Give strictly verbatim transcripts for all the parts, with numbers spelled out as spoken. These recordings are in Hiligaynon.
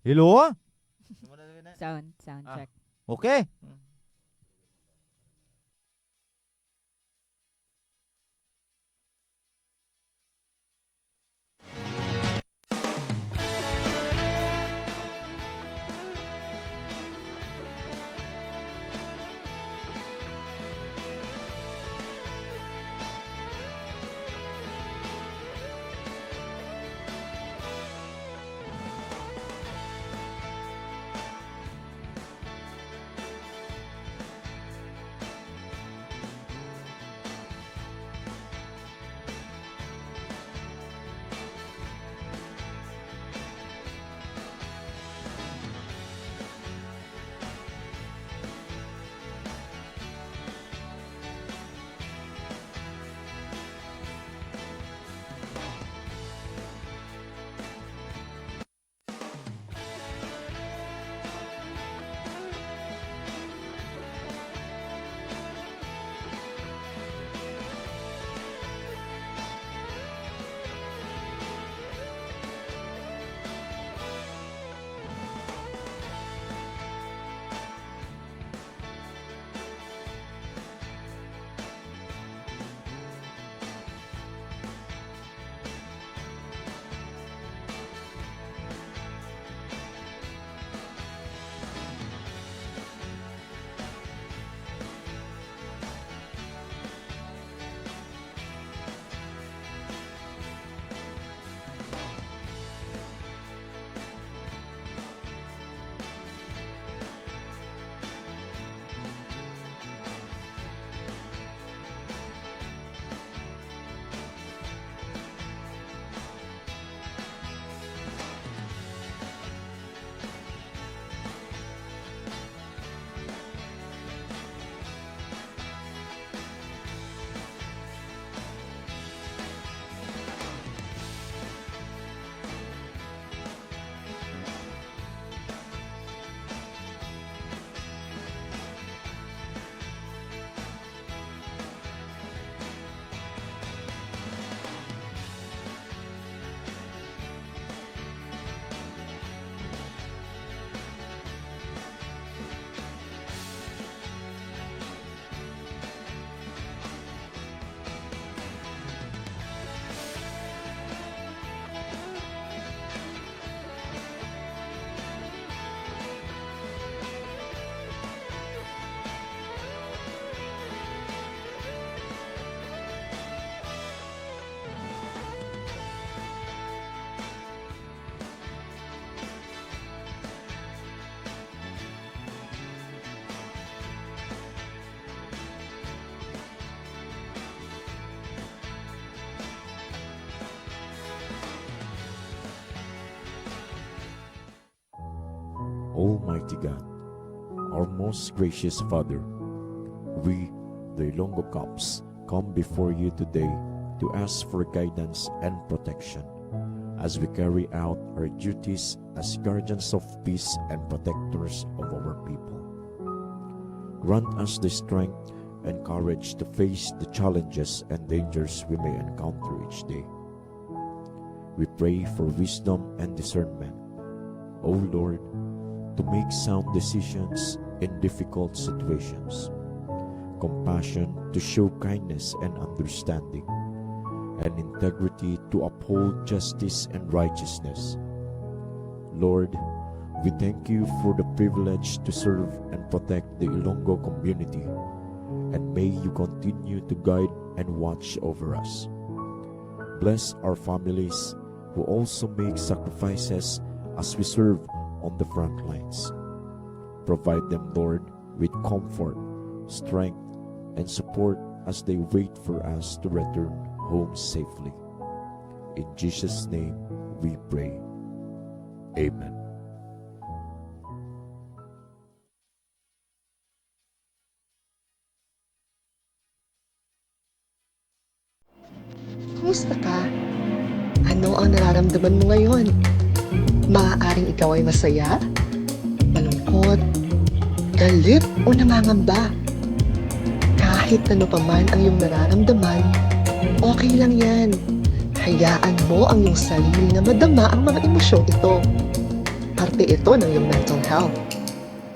Hello? Sound, sound Ah. check. Okay. Almighty God, our most gracious Father, we, the Ilonggo Cops, come before you today to ask for guidance and protection as we carry out our duties as guardians of peace and protectors of our people. Grant us the strength and courage to face the challenges and dangers we may encounter each day. We pray for wisdom and discernment, O Lord, to make sound decisions in difficult situations, compassion to show kindness and understanding, and integrity to uphold justice and righteousness. Lord, we thank you for the privilege to serve and protect the Ilonggo community, and may you continue to guide and watch over us. Bless our families who also make sacrifices as we serve on the front lines. Provide them, Lord, with comfort, strength, and support as they wait for us to return home safely. In Jesus' name we pray. Amen. Kumusta ka? Ano ang nararamdaman mo ngayon? Maaaring ikaw ay masaya, malungkot, galit, o nangangamba. Kahit ano pa man ang iyong nararamdaman, okay lang yan. Hayaan mo ang iyong sarili na madama ang mga emosyong ito. Parte ito ng iyong mental health.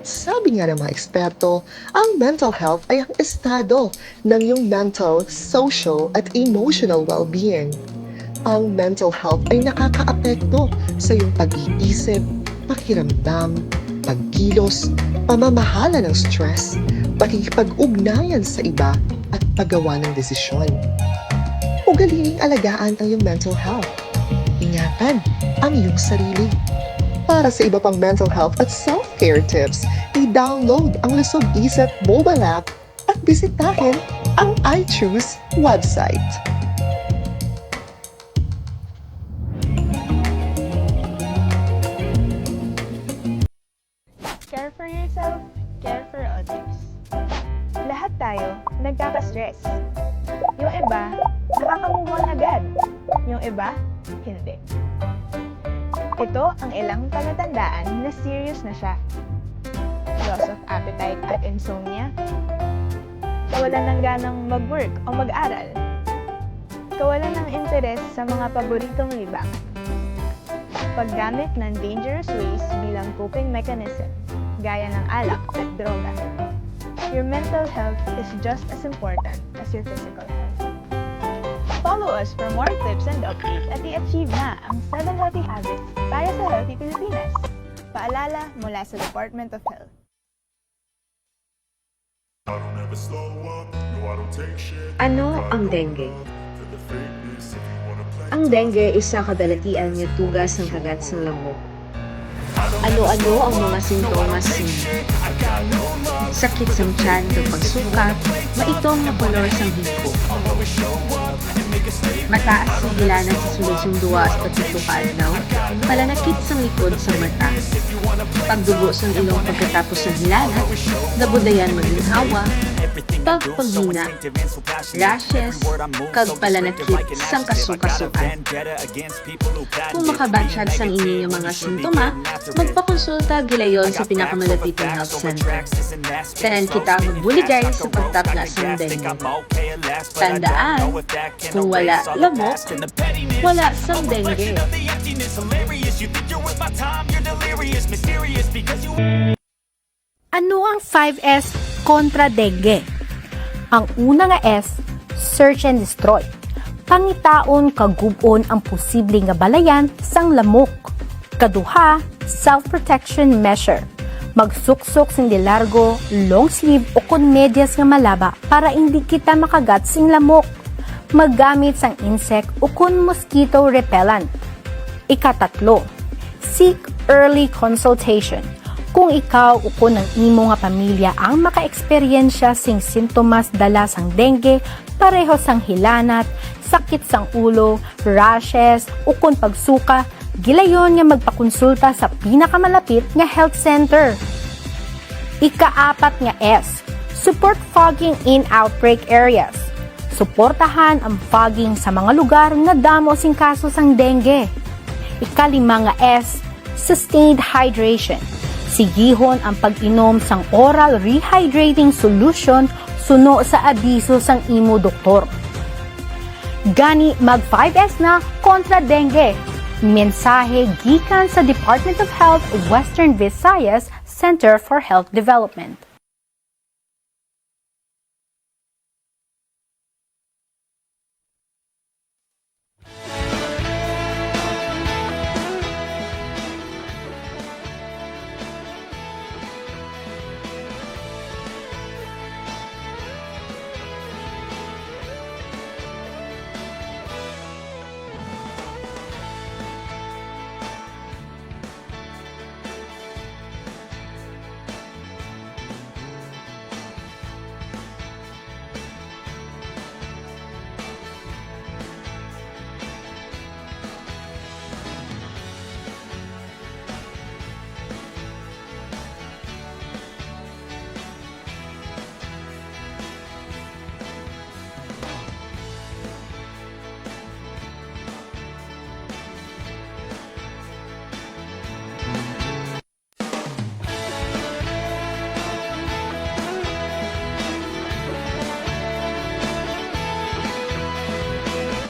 Sabi nga ng mga eksperto, ang mental health ay ang estado ng iyong mental, social, at emotional well-being. Ang mental health ay nakakaapekto sa iyong pag-iisip, pakiramdam, pagkilos, pamamahala ng stress, pakikipag-ugnayan sa iba, at paggawa ng desisyon. Ugaliing alagaan ang iyong mental health. Ingatan ang iyong sarili. Para sa iba pang mental health at self-care tips, i-download ang Lusog Isip mobile app at bisitahin ang I Choose website. Care for yourself, care for others. Lahat tayo nagkaka-stress. Yung iba, nakaka-move on agad. Yung iba, hindi. Ito ang ilang palatandaan na serious na siya. Loss of appetite at insomnia. Kawalan ng ganang mag-work o mag-aral. Kawalan ng interes sa mga paboritong libang. Paggamit ng dangerous ways bilang coping mechanism, gaya ng alak at droga. Your mental health is just as important as your physical health. Follow us for more tips and updates at i-achieve na ang seven healthy habits para sa healthy Pilipinas. Paalala mula sa Department of Health. Ano ang dengue? Ang dengue isa ka balatian nga tuga sang kagat sang lamok. Ano-ano ang mga sintomas sini? Sakit sang tiyan kag pagsuka, maitom nga kolor sang hiko. Mataas ang hilanat sa sulod sang duha hasta pito ka adlaw, palanakit sang likod sang mata, pagdugo sang ilong pagkatapos sang hilanat, dabudayan maginhawa, pagpanghina, rashes, kag palanakit sang kasukasuan. Kung makabatyag sang ini nga mga sintoma, magpakonsulta gilayon sa pinakamalapit nga health center. Tanan kita magbuligay sa pagtapna sang dengue. Tandaan, kung wala lamok, wala sang dengue. Ano ang five S kontra dengue? Ang una nga S, search and destroy. Pangitaon kag gub-on ang posible nga balayan sang lamok. Kaduha, self-protection measure. Magsuksok sing de largo, long sleeve, ukon medyas nga malaba para indi kita makagat sing lamok. Maggamit sang insect ukon mosquito repellent. Ikatatlo, seek early consultation. Kung ikaw ukon ang imo nga pamilya ang makaeksperyensya sing sintomas dala sang dengue, pareho sang hilanat, sakit sang ulo, rashes, ukon pagsuka, gilayon nga magpakonsulta sa pinakamalapit nga health center. Ikaapat nga S, support fogging in outbreak areas. Suportahan ang fogging sa mga lugar nga damo sing kaso sang dengue. Ikalima nga S, sustained hydration. Sigihon ang pag-inom sang oral rehydrating solution suno sa abiso sang imo doktor. Gani, mag five S na kontra dengue. Mensahe gikan sa Department of Health, Western Visayas Center for Health Development.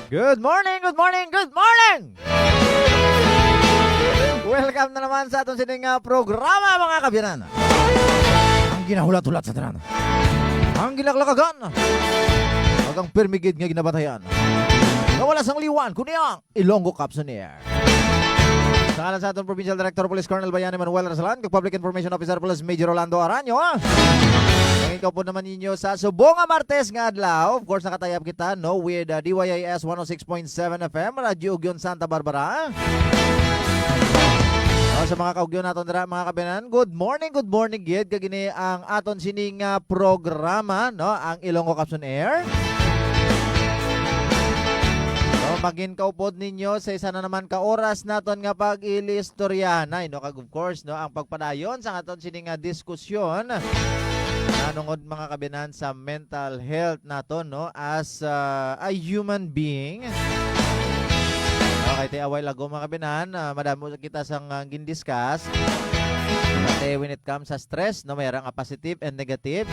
Good morning, good morning, good morning! Welcome na naman sa aton sining, ah, programa, mga kabiyanan. Ang ginahulat-hulat sa tanan. Ang ginakalakagan. Ug ang pirmi gid nga ginabatayan. Nga wala sang liwan, kundi ang Ilonggo Cops on Air. Sa ngalan sa aton Provincial Director Police Colonel Bayani Manuel Rasalan, kag Public Information Officer Police Major Rolando Aranyo, ah. Ang ikaw po naman ninyo sa subong nga Martes nga adlaw. Of course, nakatayap kita, no, with, uh, D Y I S one oh six point seven F M, Radyo Ugyon Santa Barbara. O, sa mga kaugyon naton dira, mga kabiyanan, good morning, good morning gid. Kag ini ang aton sining, ah, programa, no, ang Ilonggo Cops on Air. No, magin kaupod ninyo sa isa na naman ka oras naton nga pag-ilistoryahanay, no, kag of course, no, ang pagpadayon sa aton sining, ah, diskusyon, ah, nungod, mga kabiyanan, sa mental health naton, no, as, ah, a human being. Okay, ti a while ago, mga kabiyanan, ah, madamo kita sang, ah, gindiscuss. Pati when it comes sa stress, no, may ara nga positive and negative.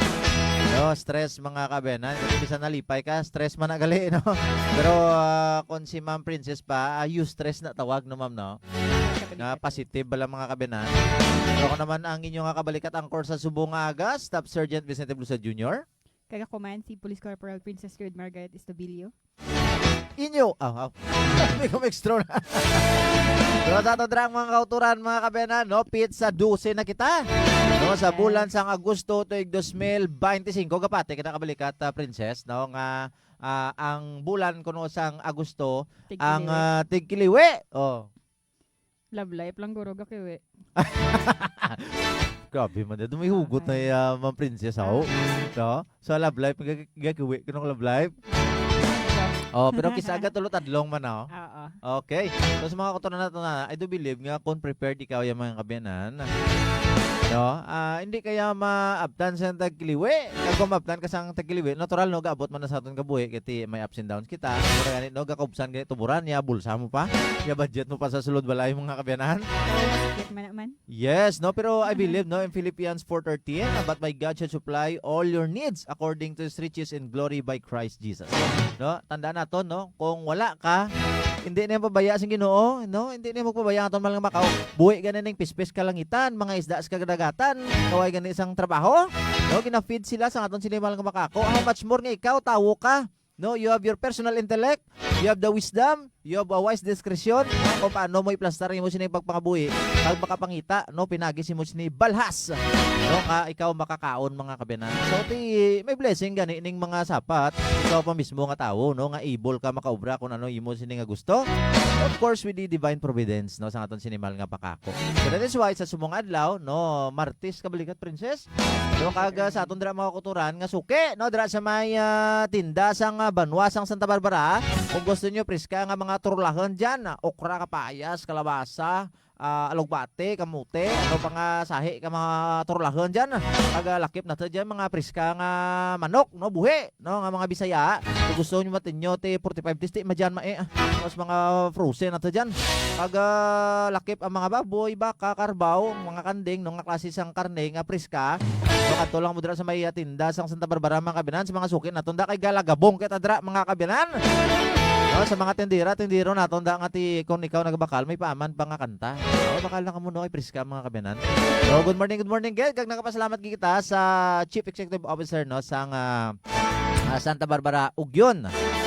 No, stress, mga kabiyanan, kasi bisan nalipay ka, stress man na gali, no? Pero, ah, kung si Ma'am Princess pa, ah, eustress na tawag, no, ma'am, no? Nga positive bala, mga kabiyanan. Pero ako naman ang inyo nga kabalikat, anchor sa subong nga aga, Staff Sergeant Vicente Blusa Junior. Kag ako man, si Police Corporal Princess Ruth Margaret Estobillo. Inyo, ah, ah. Sabi ko, extra na. Pero sa ato dira, mga kauturan, mga kabiyanan, no, pizza dose na kita. No, sa bulan sang Agosto tuig dos mil bente singko, gapati kita kabalikat, ah, Princess, no, nga, ah, ang bulan kuno sang Agosto, ang, Tigkiliwi. Ah, tigkiliwi. Oh. Love life lang guro gakiwi. Grabe man, dito may hugot na, Okay. Ah, Ma'am Princess, oh. Ah. No? So, love life, gag-, gakiwi, kanang love life? Oh, pero kisa aga tulo tadlong man, oh. Oo. Okay. So, sa mga kauturan naton na, I do believe nga kung prepared ikaw, yung mga kabiyanan, no? Ah, hindi kaya maabtan sa tagkiliwi. Kag kung maabtan ka sa tagkiliwi, natural, no? Gaabot man na sa aton kabuhi, kaya may ups and downs kita. Pero gani, no? Gakubsan gani, tuburan, ya, bulsa mo pa. Ya, budget mo pa sa sulod balay, mga kabiyanan. Sakit man naman. Yes, no? Pero I Mhm. believe, no, in Philippians four thirteen, "But my God shall supply all your needs according to His riches in glory by Christ Jesus." No? Tandaan naton, no? Kung wala ka, hindi na yung pabaya sa Ginoo, no? Hindi na yung magpabaya ang aton mahal nga makao. Buhi gani ning pispis kalangitan, mga isda sa kadagatan, kaway gani sang trabaho, no? Gina-feed sila sa aton sila mahal nga makako. How much more nga ikaw, tawo ka? No, you have your personal intellect, you have the wisdom, you have a wise discretion kung paano mo iplastar imo sini pagpangabuhi, pag makapangita, no, pinagi si mo sini balhas, no, ka ikaw makakaon, mga kabiyanan. So, ti, may blessing gani ning mga sapat, ikaw pa mismo nga tawo, no, nga able ka makaobra kung ano imo sini nga gusto. Of course, with the divine providence, no, sa aton sini mahal nga pakako. So, that is why sa subong adlaw, no, Martes kabalikat, Princess, So, kag, ah, sa aton dira, mga kauturan, nga suki, no, dira sa may, ah, tinda sang, ah, banwa sang Santa Barbara, kung gusto nyo preska nga mga turlahon dyan, ah, okra, kapayas, kalabasa, ah, alugbate, kamote, ano pa nga sahi ka mga turlahon dyan, ah. Kag, ah, lakip na to dyan, mga preska nga manok, no, buhi, no, nga mga Bisaya. Kung gusto nyo matinyo, ti forty-five tisti, madyan, ma-, eh, ah. Tapos mga frozen na to dyan. Kag, ah, lakip ang mga baboy, baka, karbaw, mga kanding, no, nga klase sang karne nga preska. So, kadto lang mo dira sa may, ah, tinda sang Santa Barbara, mga kabiyanan, sa mga suki naton da kay galagabong kita dira, mga kabiyanan. No, sa mga tindera, tindero naton da nga ti, kung ikaw nagbakal, may paaman pa nga kanta. Oh, bakal na kamo, no, kay preska, mga kabiyanan. So, good morning, good morning, gid. Kag nagapasalamat gid kita sa Chief Executive Officer, no, sang, ah, ah, Santa Barbara, Ugyon.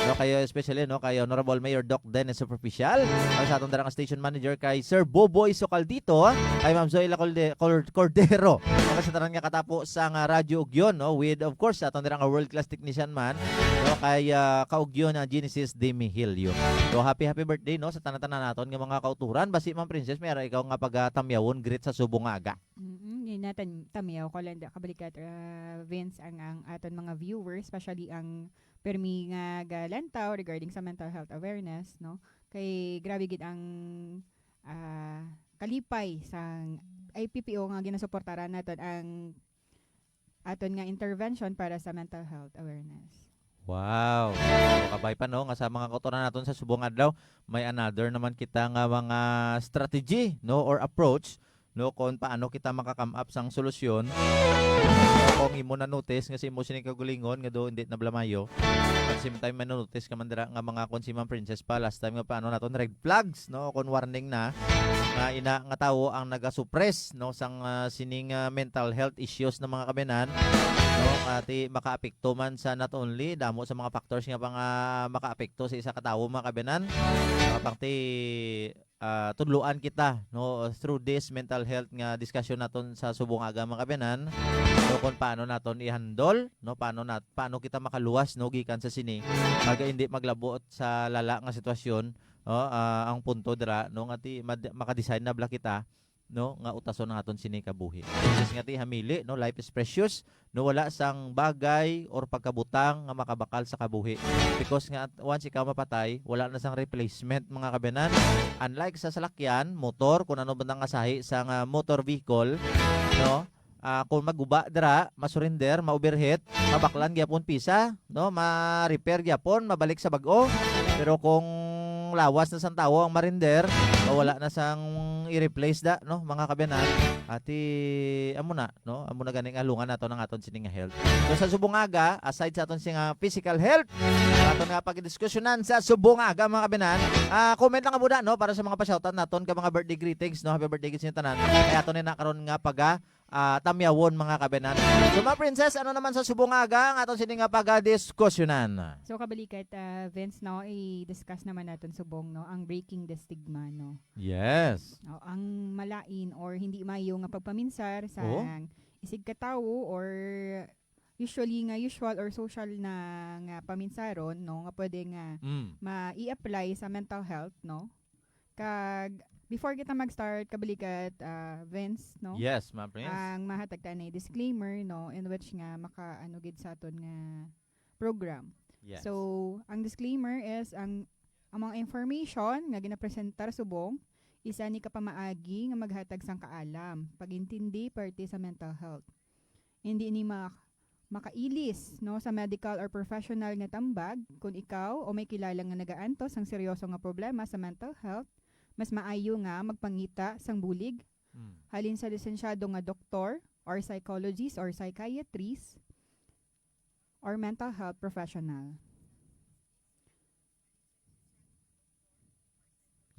No, kayo especially, no, kay Honorable Mayor Doc Dennis Superficial. Ang sa atong darang station manager kay Sir Boboy Socaldito, kay Ma'am Zoila Colde-, Cor-, Cordero. Ang sa tanan nga katapo sa nga Radyo Ugyon, no, with, of course, sa atong darang world-class technician man, no, kay, ah, Kaugyon, ah, Genesis de Mihilio. So, happy, happy birthday, no, sa tanan-tanan naton nga mga kauturan. Basi, Ma'am Princess, may ara ikaw nga pagatamyawon, greet sa subong nga aga. Mm, yun na, tan-, tamiyaw ko lang da, kabalikat, ah, Vince, ang, ang aton mga viewers, especially ang permi nga galantaw regarding sa mental health awareness, no? Kay grabe gid ang, ah, kalipay sang I P P O nga ginasuportaran naton ang aton nga intervention para sa mental health awareness. Wow. So, kabay pa, no, nga sa mga kauturan naton sa subong adlaw, may another naman kita nga mga strategy, no, or approach, no, kung paano kita maka-come up sang solusyon. Kung imo na-notice nga si imo sini kaugalingon nga do hindi na bala maayo, at same time may notice ka man dira nga mga, kung si Ma'am Princess pa last time, nga paano naton red flags, no, kung warning na nga ina nga tawo ang nagasuppress, no, sang, ah, sining, ah, mental health issues ng mga kabayanan, no, ati makaapekto man sa not only damo sa mga factors nga pang, ah, makaapekto sa isa ka tawo, mga kabayanan, ah, pang ti ah, tudloan kita, no, through this mental health nga discussion naton sa subong aga, mga kabayanan, no, kung paano naton i-handle, no, paano nat-, paano kita makaluwas, no, gikan sa sini, pag hindi maglabot sa lala nga sitwasyon, no, ah, ang punto dira, no, nga ti mad-, maka-design na bala kita, no, nga utason ang aton sini kabuhi. Just nga ti hamili, no, life is precious, no, wala sang bagay or pagkabutang nga makabakal sa kabuhi. Because nga, once ikaw mapatay, wala na sang replacement, mga kabayanan. Unlike sa salakyan, motor, kung ano ba nga sahi sa nga motor vehicle, no, ah, kung maguba dira, masurrender, ma-overheat, mabaklan gyapon pisa, no, ma-repair gyapon, mabalik sa bag-o. Pero kung lawas na sang tawo ang marinder, o wala na sang i-replace da, no, mga kabayanan, ati, amo na, no? Amo na ganing alungan nato ng aton sini nga health. So, sa subong aga, aside sa aton sini nga physical health, aton nga pagdiskusyonan sa subong aga, mga kabayanan, ah, comment lang amo da, no, para sa mga pa-shoutout naton ka mga birthday greetings, no? Happy birthday sa inyo tanan. Kay aton na karon nga paga, ah, tamyawon, mga kabayanan. So, mga princess, ano naman sa subong aga ang aton sini nga pagadiskusyonan? So, kabalikat, ah, Vince, no, i-discuss naman naton subong, no, ang breaking the stigma, no? Yes. O, ang malain or hindi maayo nga pagpaminsar sa Oh? isig ka tawo or usually nga usual or social na nga paminsaron, no, nga pwede nga Mm. ma-i-apply sa mental health, no? Kag before kita mag-start, kabalikat, ah, Vince, no? Yes, Ma'am Prince. Ang mahatag ta na disclaimer, no, in which nga maka-ano gid sa aton nga program. Yes. So, ang disclaimer is ang, ang mga information nga ginapresentar subong isa ni ka pamaagi nga maghatag sang kaalam, pag-intindi parte sa mental health. Hindi ni ma-, makailis, no, sa medical or professional nga tambag. Kung ikaw o may kilala nga nagaantos sang seryoso nga problema sa mental health, mas maayo nga magpangita sang bulig Mm. halin sa lisensyado nga doktor or psychologist or psychiatrist or mental health professional.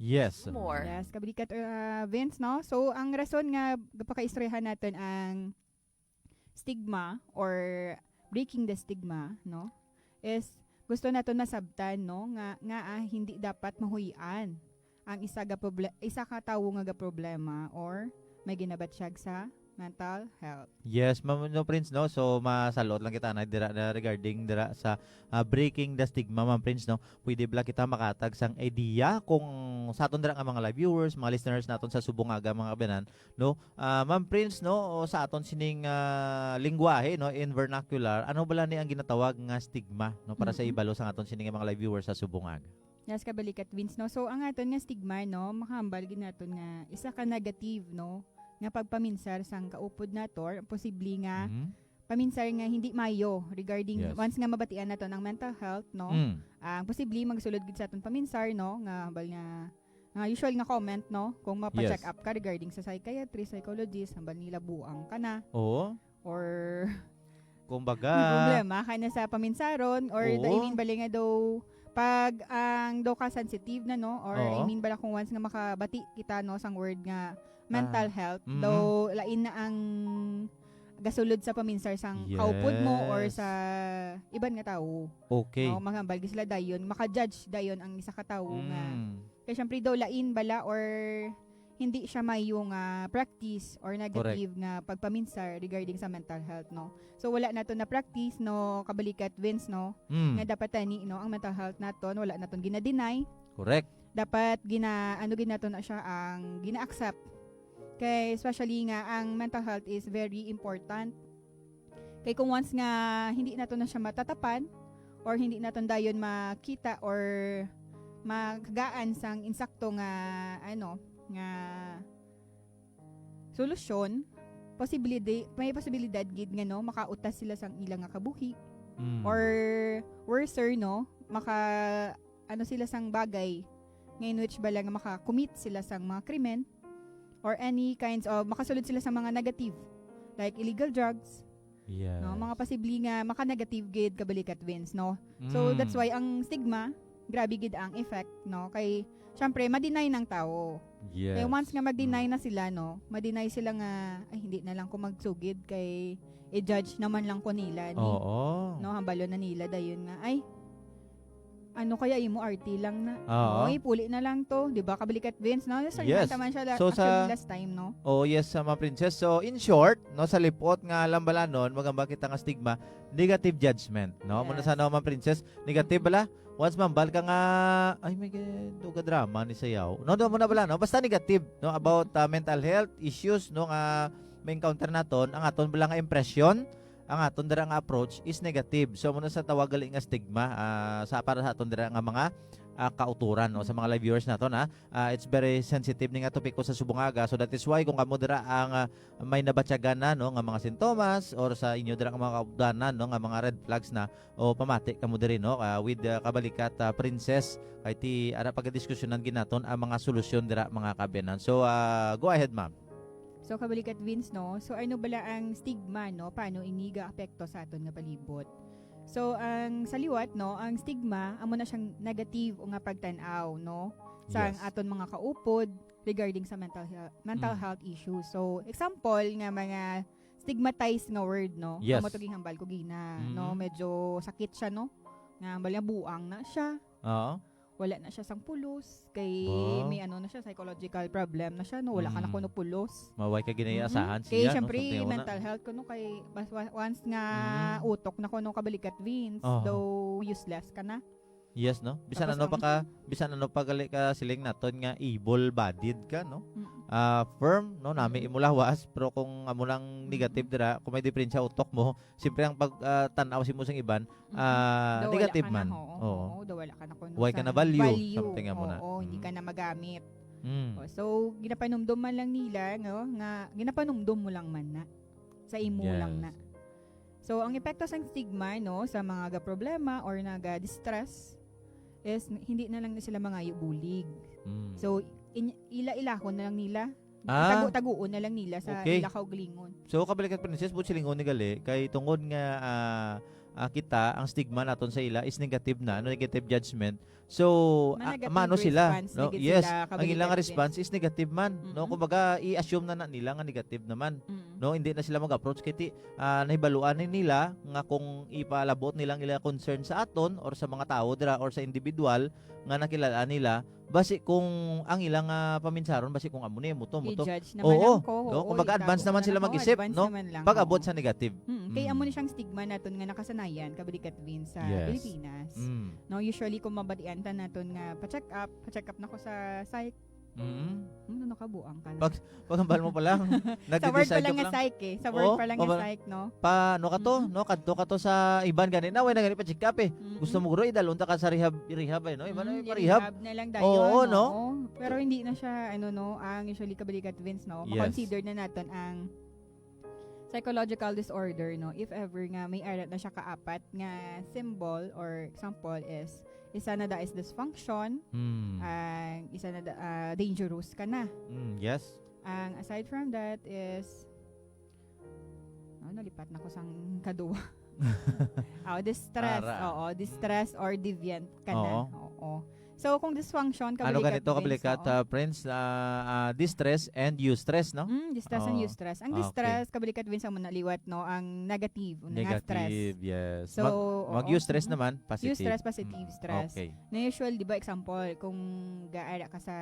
Yes. More. Yes, kabalikat, uh, Vince, no? So, ang rason nga gapakaistoryahan naton ang stigma or breaking the stigma, no, is gusto naton masabtan, no, nga, nga, ah, hindi dapat mahuy-an ang isa ga proble-, isa ka tawo nga ga problema or may ginabatyag sa mental health. Yes, Ma'am, no, Prince, no? So, masalot lang kita na dira na regarding dira sa, ah, breaking the stigma, Ma'am Prince, no? Pwede bala kita makatag sang idea kung sa aton dira nga mga live viewers, mga listeners naton sa subong aga, mga kabayanan, no? Ah, Ma'am Prince, no, o sa aton sining, ah, lingwahe, no, in vernacular, ano bala ni ang ginatawag nga stigma, no, para sa Mm-mm. ibalo sa aton sining mga live viewers sa subong aga? Yes, kabalikat, Vince, no? So, ang aton nga stigma, no, makahambal gid naton nga isa ka negative, no, nga pagpaminsar sang kaupod nato, or posible nga Mhm. paminsar nga hindi maayo regarding Yes. once nga mabatian naton ang mental health, no? Mm. Ang posible magsulod gid sa aton paminsar, no, nga hambal nga, nga usual nga comment, no, kung mapa-check Yes. up ka regarding sa psychiatrist, psychologist, hambal nila buang ka na. Oo. Or Kumbaga, may problema ka na sa paminsaron, or Oo. I mean, bali nga daw, pag ang daw ka sensitive na, no? Or, I Oo. mean, bala kung once nga makabati kita, no, sang word nga mental Ah, health, mhm. daw lain na ang gasulod sa paminsar sang kaupod mo or Yes. sa iban nga tawo. Okay. No, mahambal gid sila dayon, maka-judge dayon ang isa ka tawo nga Mm. Kay syempre daw lain bala or hindi siya maayo nga practice or Correct. negative nga pagpaminsar regarding sa mental health, no? So, wala nato na practice, no, kabalikat, Vince, no, Mm. nga dapat tani, no, ang mental health naton, wala naton gina-deny. Correct. Dapat gina-, ano gid nato na siya, ang gina-accept. Kay especially nga ang mental health is very important. Kay kung once nga hindi nato na siya matatapan or hindi naton dayon makita or makagaan sang insakto nga, ano, nga solusyon, posibilidad, may posibilidad gid nga, no, makautas sila sang ila nga kabuhi. Mm. Or worser, no, maka-, ano sila sang bagay nga in which bala nga maka-commit sila sang mga krimen. or any kinds of, makasulod sila sa mga negative, like illegal drugs, Yes. no? Mga posible nga maka-negative gid, kabalikat, Vince, no? So, that's Mm. why ang stigma, grabe gid ang effect, no? Kay, syempre, ma-deny ng tao. Yes. Kaya once nga mag-deny Mm. na sila, no? Ma-deny sila nga, "Ay, hindi na lang ko magsugid kay i-judge naman lang ko nila ni." Oo. No, hambalo na nila dayon nga, "Ay, ano kaya imo, arte lang na. Oo. Oy, puli na lang to." Di ba, kabalikat, Vince, no? Yes. Naman siya la-, So, sa actually last time, no? Oh, yes, sa mga princess. So, in short, no, sa lipot nga lambalanon, magamba kita nga stigma, negative judgment, no? Muna Yes. sa, no, mga princess, negative Mm. bala. Once mambal ka nga, ay, may gi-, do ka drama ni sayaw. No, do mo na bala, no? Basta negative, no? About, ah, mental health issues, no, nga may encounter naton, ang aton bala nga impresyon, ang aton dira nga approach is negative. So, muna sa tawag gali nga stigma, ah, sa, para sa aton dira nga mga, ah, kauturan, no? Sa mga live viewers naton, ha? Ah, it's very sensitive ni nga topiko sa subong nga aga. So, that is why kung kamo dira ang, ah, may nabatyagan na, no, nga mga sintomas or sa inyo dira nga mga kaupdanan, no, nga mga red flags na, o pamati kamo diri, no, ah, with, ah, kabalikat, ah, Princess, kay ti ara pagadiskusyonan gid naton ang mga solusyon dira, mga kaabyanan. So, ah, go ahead, ma'am. So, kabalikat, Vince, no? So, ano bala ang stigma, no? Paano ini gaapekto sa aton nga palibot? So, ang sa liwat, no, ang stigma, amo na siyang negative nga pagtan-aw, no, sa Yes. aton mga kaupod regarding sa mental health, mental Mm. health issues. So, example nga mga stigmatized nga word, no? Yes. Amo to ginhambal ko gina, no? Mm. Medyo sakit siya, no? Nga hambal nga buang na siya. Oo. Wala na siya sang pulos, kay Ba? may ano na siya, psychological problem na siya, no? Wala ka na Mm. kuno pulos. Maway ka ginaiasahan Mm-mm. Kay siya, no? syempre, Something ako na. mental health kuno kay bas-, wa-, once nga Mm. utok na kuno kabalikat, Vince, Oo. daw useless ka na. Yes, no? Bisan Tapos ano ang pa ka, bisan ano pa gali ka siling naton nga able-bodied ka, no? Mm. Ah, firm, no? Nami Mm. imo lawas, pero kung amo lang Mm. negative dira, kung may diperensya utok mo, siyempre ang pag, ah, tan-aw sa imo sang iban, Mm. ah, Daw wala negative ka na, man. oo, Oo. oo, daw wala ka na kuno Way ka sa na value, value. something nga mo na. Oo, hindi Mm. ka na magamit. Mm. Oh, so, ginapanumdum man lang nila, no, nga ginapanumdum mo lang man na. Sa imo lang Yes. na. So, ang epekto sang stigma, no, sa mga ga-problema or naga-distress is n-, hindi na lang na sila mangayo bulig. Mm. So, in-, ila-ilahon na lang nila. Ah, Tago-taguon na lang nila sa okay. ila kaugalingon. So, kabalikat, Princess, buot silingon ni gali, kay tungod nga, ah, ah, kita, ang stigma naton sa ila is negative na, no, negative judgment. So, Ma-, ah, negative mano sila, response no? na gid Yes, sila, ang ilang kabalikat, response is negative man, no? Mm-mm. Kumbaga, i-assume na, na nila nga negative naman, Mm. no? Hindi na sila mag-approach kay ti-, ah, nahibaluan ni nila nga kung ipalabot nila ang ila concern sa aton or sa mga tawo dira or sa individual nga nakilala nila, basi kung ang ilang, ah, paminsaron, basi kung amo ni, amo to, amo to. I-judge naman Oo, lang ko. no? Oo, Kumbaga, ikaw, advance naman ano sila na ko, mag-isip, advance no? naman lang, Pag-abot oo. sa negative. Mm, kay amo Mm. ni siyang stigma naton nga nakasanayan, kabalikat, Vince, sa Yes. Pilipinas. Mm. No, usually kung mabatian ta naton nga pa-check up, pa-check up na ko sa psych. Mm. Hmm, ano, nakabuang ka na. Pag, pag hambal mo pa lang, Sa word pa nagde-decide ka lang pa nga lang. psych eh. Sa word Oo, pa lang nga maba-, psych, no? pa, ano ka to, Mm. no? Kadto ka to sa iban gani na, way na gani pa-check up eh. Mm-mm. Gusto mo guro, idalon ta ka sa rehab, rehab eh, no? Iban Mm, na, pa-rehab. i-rehab na lang dayon, Oo, no? oo. Pero hindi na siya, ano, no? Ang usually kabalikat, Vince, no? Yes. Ma-consider na naton ang psychological disorder, no? If ever nga may ara na siya kaapat nga symbol or example is, isa na da is dysfunction, Hmm. ang isa na da, ah, dangerous ka na. Hmm, yes. Ang aside from that is, oh, nalipat na ko sang kaduwa. Oh, distress. Ara. Oo, distress or deviant ka na. Oo. Oo. So, kung dysfunction, Ano kabalikat, ganito, Vince, kabalikat, oo. ah, Prince? Ah, ah, distress and eustress, no? Mm, distress and Oo. eustress. Ang Ah, okay. distress, kabalikat, Vince, ang manaliwat, no? Ang negative, ang nga stress. Negative, yes. So, Mag-, oo. mag-eustress Mm. naman, positive. Eustress, positive Mm, stress. okay. Na usual, di ba, example, kung gaara ka sa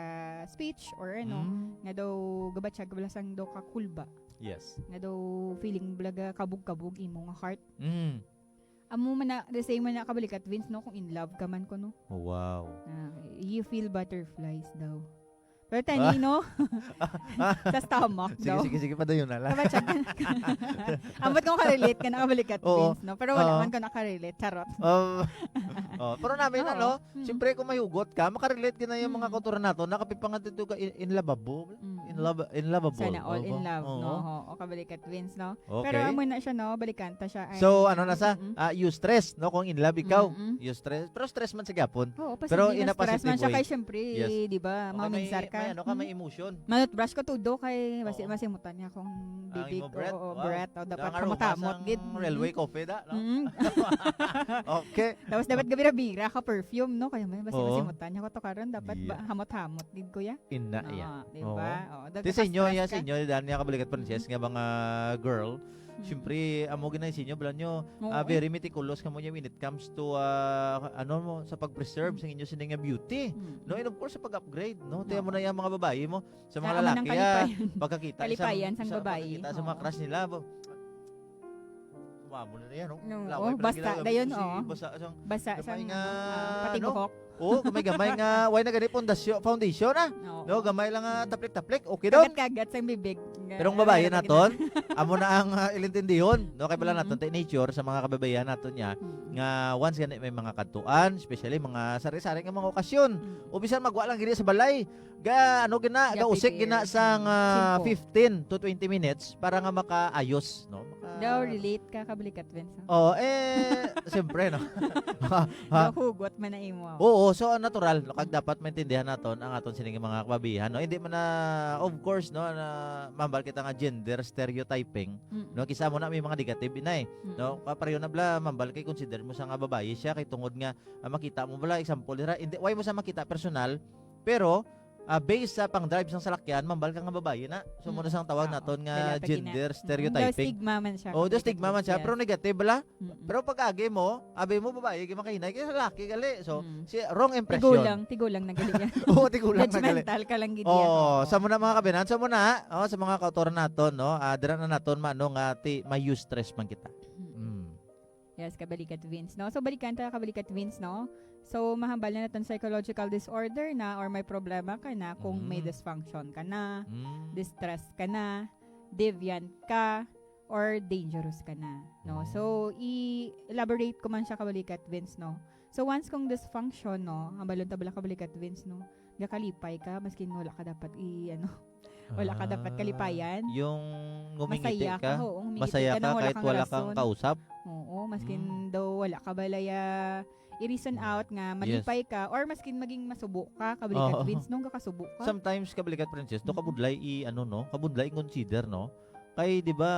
speech or ano, Mm. nga daw gabatyag ka bala sang daw ka kulba. Yes. Nga daw feeling bala ga kabog-kabog imo nga heart. Mm. Amo man na, the same man na kabalikat, Vince, no? Kung in love ka man ko, no? Oh, wow. Ah, you feel butterflies daw. Pero tani, Ah. no? Sa stomach Sige, daw. sige, sige, padayon na lang. Tama siya. Ambot ko ka-relate ka na kabalikat, Oo. Vince, no? Pero wala Oo. man ko nakarelate. Charot. Um, oh, pero namin, Oo. ano, Mm. siyempre, kung may hugot ka, makarelate ka na yung mga Mm. kultura nato. Nakapipangad dito ka in, in lovable. Mm. In love, in lovable. Sana all Oo. in love, Oo. no? Oo, kabalikat, Vince, no? Okay. Pero amo na siya, no? Balikan ta siya, ay. So, ano na sa, Mm-mm. ah, eustress, no? Kung in love ikaw, Mm-mm. eustress. Pero stress man sa gyapon. Oo, Pero positive in na a stress man positive siya way. Kay, syempre, Yes. di ba, Okay, maminsar may, ka Ay, ano ka, may emotion. Manutbrush ko todo kay basi Oo. masimutan niya kung Ang bibig imo breath, o, o wow. breath. O, dapat Ang aroma hamot-hamot sang gid. Mm. railway coffee da, no? Mm. Okay. Tapos dapat gabira-bira ka perfume, no? Kaya may basi Oo. masimutan niya ko to karon. Dapat ba, Yeah. hamot-hamot gid, kuya? Ina, No, iya. di Oo. ba? Oo, Ti sa inyo, stress iya, sa ka. inyo, dahil niya kabalikat, Princess, Mm. nga mga girl, Mm. siyempre, amo ginay sa inyo, bala nyo, Oo, ah, eh. very meticulous kamo niya when it comes to, ah, ano mo, sa pag-preserve Mm. sa inyo sini nga beauty. Mm. No, and of course, sa pag-upgrade, no? Ti amo Oo. na yung mga babae mo, sa mga Sa amo ng lalaki, ah, kalipayan. pagkakita, Kalipayan isang, sang sa babae. pagkakita sa mga Oo. crush nila, ba-, sumamo na yan, no? No, Laway oh, pa lang basa gila, dayon, si oh. basa sang Basa gamay sang, nga, ano, ah, pati ano? buhok. Oo, gamay-gamay nga, why na gani pundasyo-, foundation, ah? Oo. No, gamay lang nga taplik-taplik, okay daw. Kagat-kagat sang bibig. Nga, Pero ang babae ano, naton, amo na ang, ah, ilintindihon, no? Kay bala Mm. naton, ti nature sa mga kababaihan naton niya, Mm. nga once gani may mga kadtuan, especially mga sari-sari nga mga okasyon, Mm. o bisan magwa lang gini sa balay, ga, ano gina, Gapi gausik gina kay, sang, mm, ah, simple. fifteen to twenty minutes para nga makaayos, no? Maka- Daw relate ka, kabalikat, Vince, ah. Oh, eh, siyempre, no? Ha? Daw hugot man na imo, ah. Oo, so, ang natural, no, kag dapat maintindihan naton ang aton sining mga kababayan, no? Hindi man na, of course, no, na mambal kita nga gender stereotyping, Mm. no? Kisa mo na may mga negative, inay, Mm. no? Kapareho na bala, mambal kay consider mo sa nga babayi siya, kay tungod nga, ah, makita mo bala, example, dira, hindi, why mo sa makita personal, pero, ah, based sa pang-drive sang salakyan, mambal ka nga babayi na. So, muna Mm. sang tawag Oo. naton nga Dala pa gina-, gender mm. stereotyping. Daw stigma man siya, Oh, daw stigma man siya, yes. pero negative bala. Mm-mm. Pero pag agi mo, abi mo babayi, kay makahinay, kay lalaki gali. So, Mm. si, wrong impression. Tigulang, tigulang na gali yan. Oo, tigulang na gali. Judgmental ka lang gid yan. Oo, Oo. sa muna mga kabinan, sa muna, oh, sa mga kautoran naton, no? Ah, dira na naton, mano nga ti, may stress man kita. Mm. Mm. Yes, kabalikat Vince, no? So, balikan ta, kabalikat Vince, no? So, mahambal na naton psychological disorder na or may problema ka na kung may Mm. dysfunction ka na, Mm. distress ka na, deviant ka, or dangerous ka na, no? Mm. So, i-elaborate ko man siya, kabalikat Vince, no? So, once kung dysfunction, no, hambalon ta bala, kabalikat Vince, no? Gakalipay ka, maskin wala ka dapat i-, ano, wala ka dapat Ah, kalipayan. yung ngumingiti Masaya ka, ka, oo, ngumingiti masaya ka ka nang wala kahit kang wala kang rason. kausap. Oo, maskin Mm. daw wala ka balaya i-reason Mm. out nga Yes. malipay ka or maskin maging masubo ka, kabalikat Oo. Vince, nung kakasubo ka. Sometimes, kabalikat Princess, to Mm. kabudlay i-, ano, no? Kabudlay i-consider, no? Kay, di ba,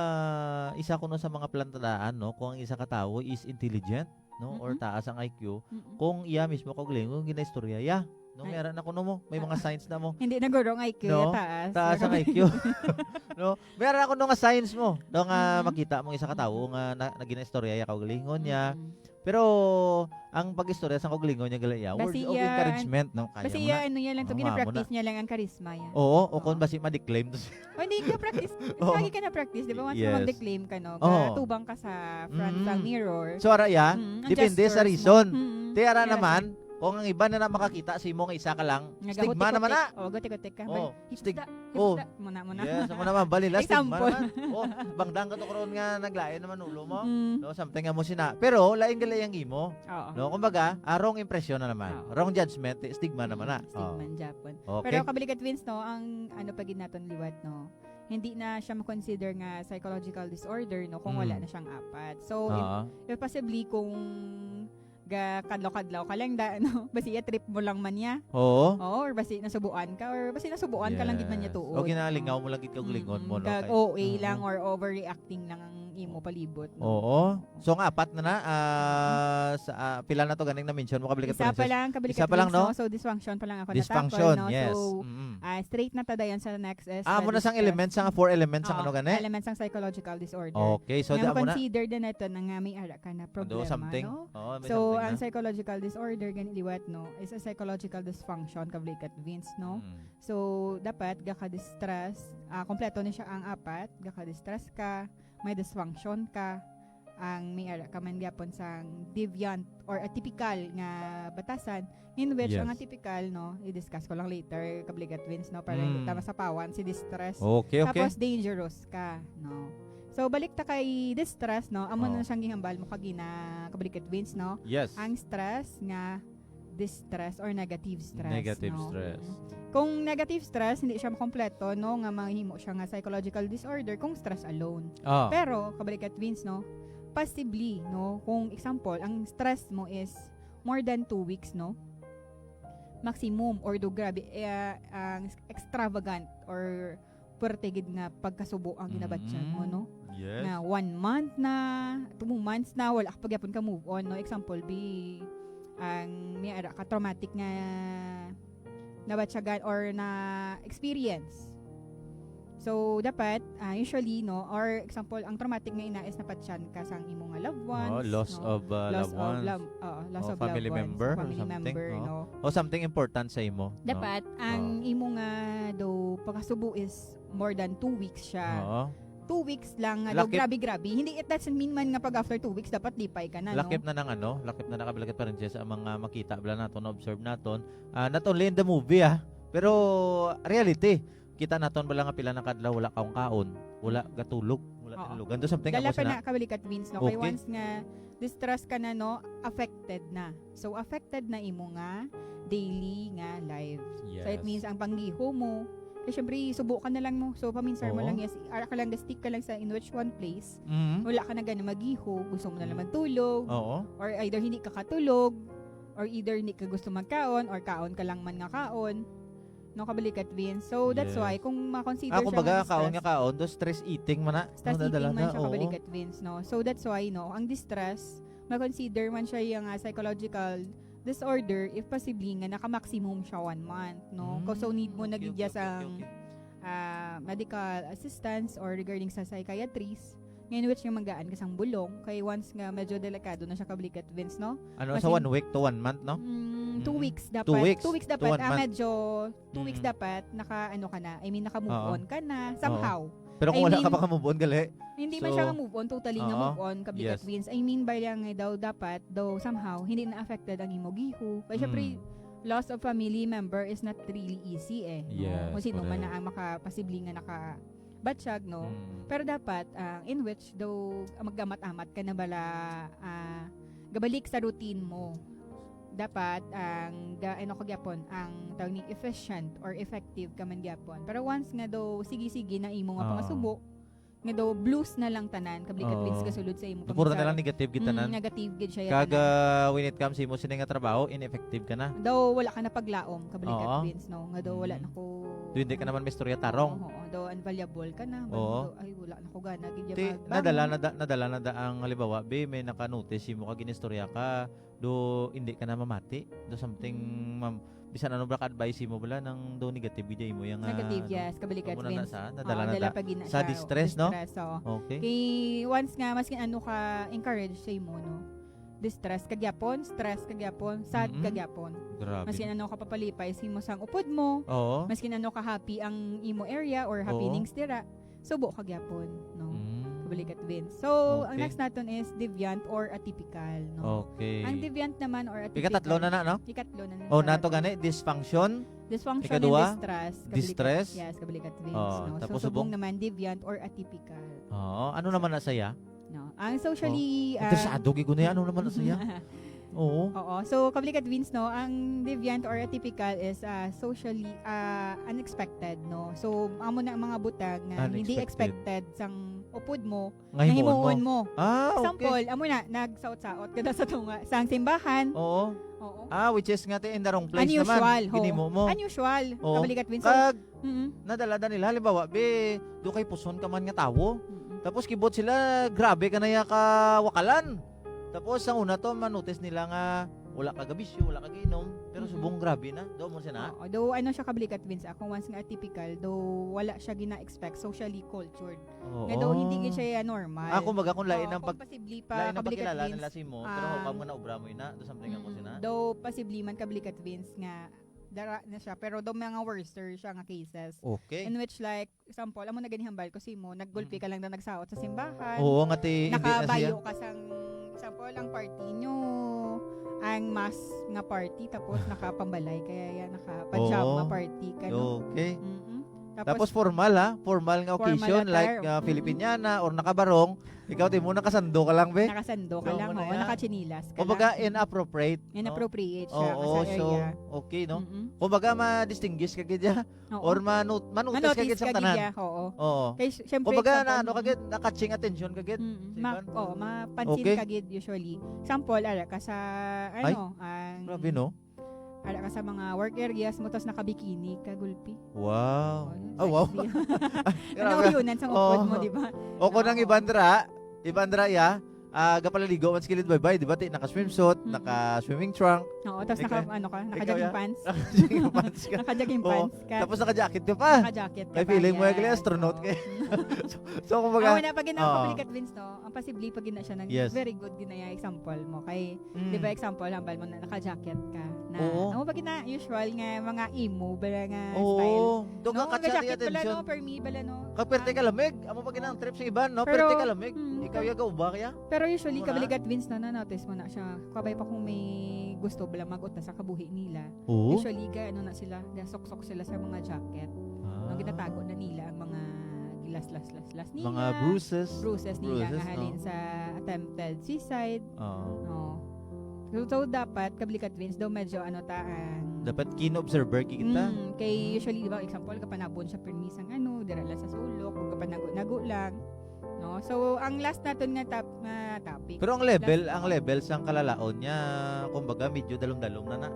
isa kuno sa mga plantadaan, no? Kung ang isa ka tawo is intelligent, no? Or Mm-mm. taas ang I Q, Mm-mm. kung iya mismo kaugalingon, ginaistorya iya. No, Ah. may ara na kuno mo, may mga signs na mo. Hindi na guro ang I Q, No? ya, taas. Taas ang Pero I Q. No? May ara na kuno nga signs mo. No, nga Mm. makita mo isa ka tawo Mm. nga na, na ginaistorya ya kaugalingon niya. Mm. Pero ang pag-istorya sa kaugalingon niya gali ya, words Basi of ya, encouragement, no? Kaya basi mo ya, na. ano niya lang to, Oh, mamo gina-practice na. niya lang ang karisma ya. Oo, o kung Oo. basi ma-declaim to siya. O, hindi ka practice. Oo. Lagi ka na practice, di ba? Once Yes. na mag-declaim ka, no? Oo. Gatubang ka sa front Mm. sa mirror. So, ara ya, Mm, ang depende sa gestures mo. reason. Mm, Ti ara may naman, rason. kung ang iba na na makakita sa imo nga isa ka lang, Nga stigma gahutik-hutik. naman na. O, gahutik-hutik ka. Oh, Bal-, stig-, hipda, oh. hipda. Muna, muna. Yes, amo naman, balila, stigma Example. naman. Oh, bangdang ka to karon nga naglain naman ulo mo. Mm. No, something amo sina. Pero, lain gali ang imo. Oo. No, kumbaga, ah, wrong impression na naman. Oo. Wrong judgment, eh, stigma naman na. Mm, stigma Oh. ang Japon. Okay. Pero kabalikat Vince, no, ang ano pa gid naton liwat, no, hindi na siya ma-consider nga psychological disorder, no, kung wala Mm. na siyang apat. So, im-, Oo. eh, possibly kung ga-kadlaw-kadlaw ka lang da, no, basi ya trip mo lang man ya. Oo. Oo, or basi nasubuan ka, or basi nasubuan ka lang gid man ya Yes. tuod, O ginalingaw no? mo lang gid kaugalingon Mm, mo, no? kag Kay O A lang Mm. or overreacting lang ang imo palibot, no? Oo. So, nga apat na na, ah, Mm. sa, ah, pila na to ganing na-mention mo, kabalikat Isa pa Princess? lang, kabalikat Isa pa lang, Vince, no? no? So, dysfunction pa lang ako Dysfunction, natakol, no? yes. So, Mm. ah, straight na ta dayon sa next is Ah, the amo na sang distress. elements, ang four elements, ang Oo, ano gani? elements sang psychological disorder. Okay, so Nga di amo na. ma-consider din ito na nga may ara ka na Ando problema, something. no? Oo, may So, something ang na. psychological disorder gani liwat, no, is a psychological dysfunction, kabalikat Vince, no? Mm. So, dapat gaka-distress, ah, kompleto ni siya ang apat, gaka-distress ka, may dysfunction ka, ang may ara ka man gyapon sang deviant or atypical nga batasan, in which ang Yes. atypical, no, i-discuss ko lang later, kabalikat Vince, no, para Mm. hindi ta masapawan si distress. Okay, okay. Tapos dangerous ka, no. So, balik ta kay distress, no, amo na Oh. siyang gihambal mo kagina, kabalikat Vince, no. Yes. Ang stress nga distress or negative stress, Negative no? stress. Mm. Kung negative stress, hindi siya makompleto, no, nga mahimo siya nga psychological disorder kung stress alone. Ah. Pero, kabalikat Vince, no, possibly, no, kung example, ang stress mo is more than two weeks, no? maximum or do grabe, eh, ang extravagant or puwerte gid nga pagkasubo ang ginabatyag mo, Mm. no? Yes. Nga one month na, two months na, wala ka pa gyapon ka move on, no? Example, be, ang may ara ka traumatic nga nabatyagan or na experience. So, dapat, ah, usually, no, or example, ang traumatic nga ina is napatyan ka sang imo nga loved Oh, ones, loss no? of, uh, Loss loved of ones. love, oo, loss Oh, of family loved ones, member or family something, member, no? no? O something important sa imo, no? Dapat, ang Oh. imo nga daw pagkasubo is more than two weeks siya. Oo. Two weeks lang nga daw, Lakip. grabe-grabe. Hindi, it doesn't mean man nga pag after two weeks, dapat lipay ka na, no? Lakip na ng ano, lakip na ng kabilang parenthesis ang mga makita bala naton, na-observe naton. Ah, not only in the movie, ah, pero reality. Kita naton bala nga pila na kadlaw wala kaon-kaon, wala gatulog, wala Oo. tulugan. Do something Dala ako pa sana. na kabalikat, Vince, no? Kay Okay. once nga distress ka na, no, affected na. So, affected na imo nga daily nga life. So, it Yes. means ang panggiho mo, kay syempre, subo ka na lang mo. So, paminsar mo Oo. lang, yes, ara ka lang, stick ka lang sa in which one place. Mhm. Wala ka na gani magiho, gusto mo na lang Mm. magtulog. Oo. Or either hindi ka katulog, or either hindi ka gusto magkaon, or kaon ka lang man nga kaon. No, kabalikat, Vince. So, that's Yes. why, kung ma-consider Ah, siya kumbaga, nga kaon nga distress, kaon, do stress eating man na. stress No, eating man nadala-dala, siya, oo. kabalikat, Vince, no? So, that's why, no, ang distress, ma-consider man siya yung, ah, psychological disorder if posible nga naka-maximum siya one month, no? Mm, So, need mo na okay, gid okay, siya okay, okay, sang, okay. ah, medical assistance or regarding sa psychiatrist. Ngayon, which nga magaan ka sang bulong, kay once nga medyo delikado na siya, kabalikat, Vince, no? Ano, Kasi sa one week to one month, no? Mm, two Mm. weeks Two dapat. weeks Two weeks to dapat, one ah, month. medyo two weeks Mm. dapat naka, ano ka na, I mean, naka-move Oo. on ka na, Oo. somehow. Pero kung I wala ka mean, pa ka-move on, gali. Hindi man So, siya move on, totally nga oo. move on, kabalikat, Yes. Vince. I mean, by lang nga daw dapat, daw somehow, hindi na affected ang imo giho. Kaya syempre, Mm. loss of family member is not really easy eh, no? Yes, Kung sino man correct. na ang makapasible nga naka-, batyag, no? Mm. Pero dapat, ah, in which daw, magamat-amat ka na bala, ah, gabalik sa routine mo. Dapat, ang ga-, ano ka gyapon, ang tawag ni efficient or effective ka man gyapon. Pero once nga daw, sige-sige na imo nga Oo. pangasubo, nga daw blues na lang tanan, kabalikat, Oo. Vince, gasulod sa imo Puro na pangusab. lang negative gid Mm, tanan. negative gid siya Kag, tanan. ah, when it comes sa imo sini nga trabaho, ineffective ka na. Daw wala ka na paglaom, kabalikat, Oo. Vince, no? Nga daw wala Mm. na ko Daw hindi ka naman maistorya tarong. Oo, oo. Daw unvaluable ka na. Oo. Daw, ay, wala na ko gana gid Ti, magbangon. nadala na da, nadala na da ang halimbawa, be, may naka-notice imo kag ginistorya ka, do hindi ka na mamati. Do something, Mm. ma'am, bisan ano ba ka-advise mo bala nang do negative gid imo yang, ah, Negative, ano, yes, kabalikat, amo na na Vince. sa, nadala Oo, na dala da pa gid na sa siya, distress, no? distress, oo. Okay. Kay once nga, maskin ano ka encourage sa imo, no? Distress ka gyapon, stress ka gyapon, sad ka Mm-mm. gyapon. Grabe. Maskin ano ka papalipay sa imo sang upod mo, Oo. maskin ano ka happy ang imo area or Oo. happenings dira, subo ka gyapon, no? Mm. Kabalikat, Vince. So, ang Okay. next naton is deviant or atypical, no? Okay. Ang deviant naman or atypical, Ikatlo na na, no? ikatlo na na Oh, sa nato aton. gani, dysfunction. Dysfunction Ikadua, and distress. Kabalikat, distress. yes, kabalikat, Vince, Oh, no? So, tapos subong subong? naman, deviant or atypical. Oo, ano naman na saya? No? Ang socially, Oh. ah, Interesado gid ko na yan. Ano naman na saya? Oo. Oo. So, kabalikat, Vince, no? Ang deviant or atypical is, ah, socially, ah, unexpected, no? So, amo na ang mga butang nga hindi Unexpected. expected sang upod mo, Nga himuon mo. nahimuon mo. Ah, okay. Example, amo na, nagsaot-saot ka na sa tunga, sang simbahan. Oo. Oo. Ah, which is nga, te, in the wrong place Unusual, naman. ho. Ginimo mo. Unusual. Oo. Kabalikat, Vince. So, Kag, mm-mm. nadala-da nila. Halimbawa, be, do kay puson ka man nga tawo. Mm-mm. Tapos kibot sila, grabe ka na ya ka wakalan. Tapos, ang una to, ma-notice nila nga wala ka gabisyo, wala ka giinom, pero Mm-mm. subong grabe na. Do mo siya na? Oo. Do, ano siya, kabalikat, Vince, ah, kung once nga atypical, do wala siya gina-expect, socially cultured. Oo. Nga do, hindi gid siya normal. Ah, kumbaga, kung lain Oo, ang kung pag-, posible pa, lain ang kabalikat, pagkilala Vince, nila sa imo, pero um, hawak mo na obra mo ina, do something ako mm, sina. do, posible man, kabalikat, Vince, nga dara na siya, pero do mga worser siya nga cases. Okay. In which, like, example, amo na gani hambal ko sa imo, naggulpi Mm. ka lang daw nagsaot sa simbahan. Oo, nga ti, hindi na siya. Nakabayo ka sang, example, ang party nyo, ang mass nga party, tapos nakapambalay, kaya yan, naka-pajama Oo. party ka, no? Okay. Mm-mm. Tapos, Tapos formal, ha? Formal nga formal occasion, attire. like, uh, Mm-mm. Filipiniana or nakabarong, ikaw, ti mo, nakasando ka lang, be? Nakasando ka Doon lang, mo na oo, yan. nakatsinilas ka Kumbaga, lang. inappropriate, no? Inappropriate siya Oo, sa so, area. okay, no? Mm-mm. Kumbaga, ma-distinguish ka gid, ya. Oo. Or manu-, manutas ka Manotis gid sa ka gid, tanan. ya, oo. Oo. Kay, sy-, syempre, Kumbaga, example, na, ano ka mm. gid, na-catching attention ka gid Mm-mm. sa Ma-, iban. oo, mapansin Okay. ka gid usually. Example, ara ka sa, Ay, ano, ang grabe, no? ara ka sa mga work areas mo, tas naka-bikini ka, gulpi. Wow. Oh, Oh, wow. sexy. Ano, Grabe. Yunan sa Oh. upod mo, di ba? O kung nang Oo. iban dira, iban dira ya, ah, gapalaligo man sa kilid baybay, di ba? Ti, naka-swimsuit, Mm-mm. naka-swimming trunk, Oo, tapos Ikaw- naka, ano ka, ikaw naka-jogging ya? pants. Naka-jogging pants ka. Naka-jogging Oo. pants ka. Tapos naka-jacket ka pa. Naka-jacket ka May pa, feeling mo, yes. gali, astronaut ka. Oo. So, kumbaga, Ah, wala pa gina oo. Public Advance, no? Ang pa si Bli pa gina siya, nag Yes. very good gina yung example mo. Kay, Mm. di ba, example, hambal mo na naka-jacket ka. Na, Oo. Amo pa gina usual nga mga emo, bala nga Oo. style. Doon ka No, ka naka-jacket attention. Bala, no? Per me, bala, no? Kaperte ka Ang- lamig. Amo pa gina ang trip sa iban, no? Pero, Perte ka lamig. mm, Ikaw ya gauba kaya? Pero usually, Wala. Kabaligya Twins, no, na-notice mo na siya. Kabay pa kung may gusto bala mag-uta sa kabuhi nila. Oo. Usually, ga, ano na sila, ga suksok sila sa mga jacket. Ah. No, ginatago na nila ang mga gilaslas-laslas nila. Mga bruises. Bruises nila Bruises, nga halin no? sa attempted suicide. Oo. No. So, so dapat, Kabaligya Twins, daw medyo ano ta ang Dapat keen observer kita. Mm, kay usually, di ba, example, kapanabon siya permi sang ano, dira lang sa sulok, o kapanago-nago lang. No? So, ang last naton nga top, nga topic. Pero ang level, Last ang one. level sang kalalaon niya, kumbaga, medyo dalom-dalom na na.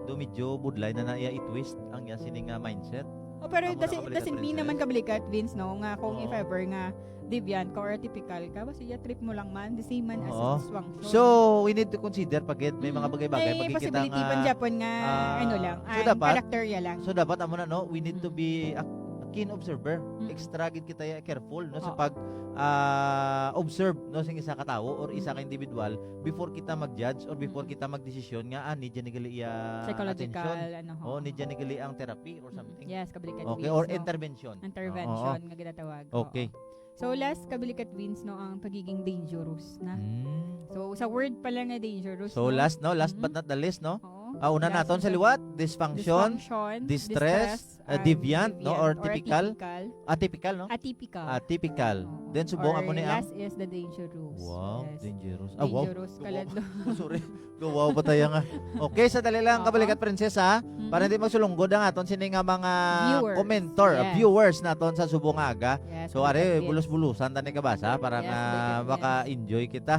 Do medyo budlay na na iya i-twist ang iya sini nga mindset. Oh, pero Amo it doesn't, na it doesn't Kabaligya mean Princess. naman, Kabaligya Twins, no, nga kung if Oo. ever nga deviant ka or atypical ka, basta iya trip mo lang man, the same man as Oo. dysfunction. So, we need to consider pa gid may mga Mm. bagay-bagay May pa gid kita possibility nga, pa gyapon nga, ah, ano lang, so ang dapat, karakterya lang. so dapat amo na, no, we need to Mm. be a, a keen observer. Mm. Extra gid kita ya careful, no, sa Oo. pag ah, observe, no, sing isa ka tawo or isa ka individual before kita mag-judge or before Mm. kita magdesisyon nga, ah, need ni gali iya Psychological, attention. Ano, Oh, oo. need ni gali ang therapy or Mm. something. Yes, Kabaligya Okay, Twins, or no? Intervention. Intervention Oo. nga ginatawag. Okay. Oo. So, last, Kabaligya Twins, no, ang pagiging dangerous na. Mm. So, sa word pa lang nga dangerous, So, no? last, no, last but Mm. not the least, no? Oo. Ah, una Last naton na sa sa liwat, dysfunction, dysfunction, distress, ah, and deviant, no, or deviant, typical? Atypical. Atypical, no? Atypical. Atypical. Oo. Then, subong Or amo ni ang last is the dangerous. Wow, Yes. dangerous. Ah, wow. Dangerous. Kalad-, Sorry. Gawaw pa tayo nga. Okay, sa dali lang, Oo. Kabaligya Princess, ha? Mm. Para hindi magsulunggod ang aton sini nga mga Viewers. commenter, Yes. viewers naton sa subong nga aga. Yes, So, are, Kabaligya Twins. Bulos-bulusan ta ni kabasa para Yes, nga Kabaligya Twins. maka-enjoy kita.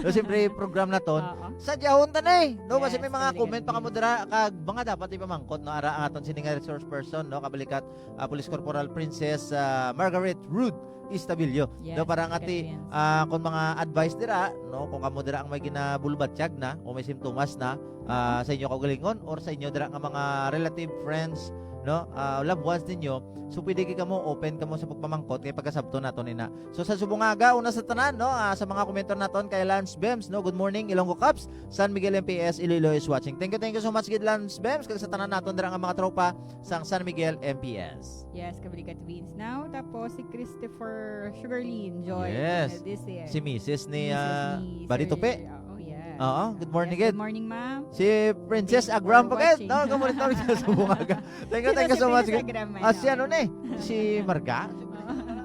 So, siyempre, program naton, Oo. sa diyahon ta na eh. No, kasi Yes, may mga Kabaligya comment pa kamo Twins. Dira, kag mga dapat ipamangkot, no, ara ang aton sini nga resource person, no, Kabaligya, ah, Police Corporal Princess, ah, Margaret Rude Estabillo. Yes, No, para nga Kabaligya ti, Twins. ah, kung mga advice dira, no, kung kamo dira ang may ginabulbatyag na, kung may simptomas na, ah, sa inyo kaugalingon or sa inyo dira nga mga relative, friends, no, ah, loved ones ninyo, so pwede kay kamo, open kamo sa pagpamangkot kay pagkasabton naton ina. So sa subong nga aga, una sa tanan, no, ah, sa mga commenter naton kay Lance Bems, no, good morning Ilonggo Cops, San Miguel M P S, Iloilo is watching. Thank you, thank you so much gid, Lance Bems, kag sa tanan naton dira nga mga tropa sang San Miguel M P S. Yes, Kabaligya Twins. Now, tapos si Christopher Sugarlin Joy. Yes. This is Si Misis ni, Misis ah, ni Barito Sir, Pe. oh, yes. Oo, good morning, Yes, gid. Good morning, ma'am. Si Princess Thank you Agram for pa gid. watching. No, good morning, Princess. Subong nga aga. Thank you, Sino thank you si so much. Princess Agram, Ah, si ano? Ano ni? Si Marga?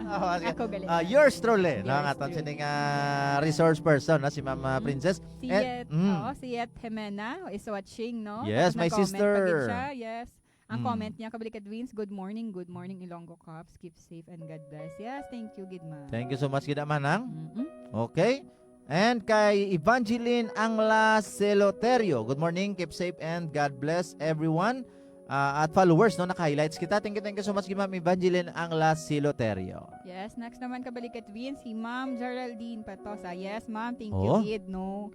Oo. Ah, sige. Ako gali. Ah, yours truly, no, Yours ang aton truly. sining, ah, resource person, no, si Ma'am, ah, Mhm. Princess. Si Eh, Yet, mm. Oo, si Yet Jimena is watching, no? Yes, Tapos my nag-comment pa sister. gid siya, yes. Ang Mm. comment niya, Kabaligya Twins, "Good morning, good morning, Ilonggo Cops. Keep safe and God bless." Yes, thank you, gid, ma'am. Thank you so much gid, Manang. Mm-mm. Okay. And kay Evangeline Angla Celoterio, good morning, keep safe, and God bless everyone. Ah, at followers, no, naka-highlights kita. Thank you, thank you so much, Ma'am Evangeline Angla Celoterio. Yes, next naman, Kabaligya Twins, si Ma'am Geraldine Patosa. Yes, ma'am, thank Oh. you, gid, no?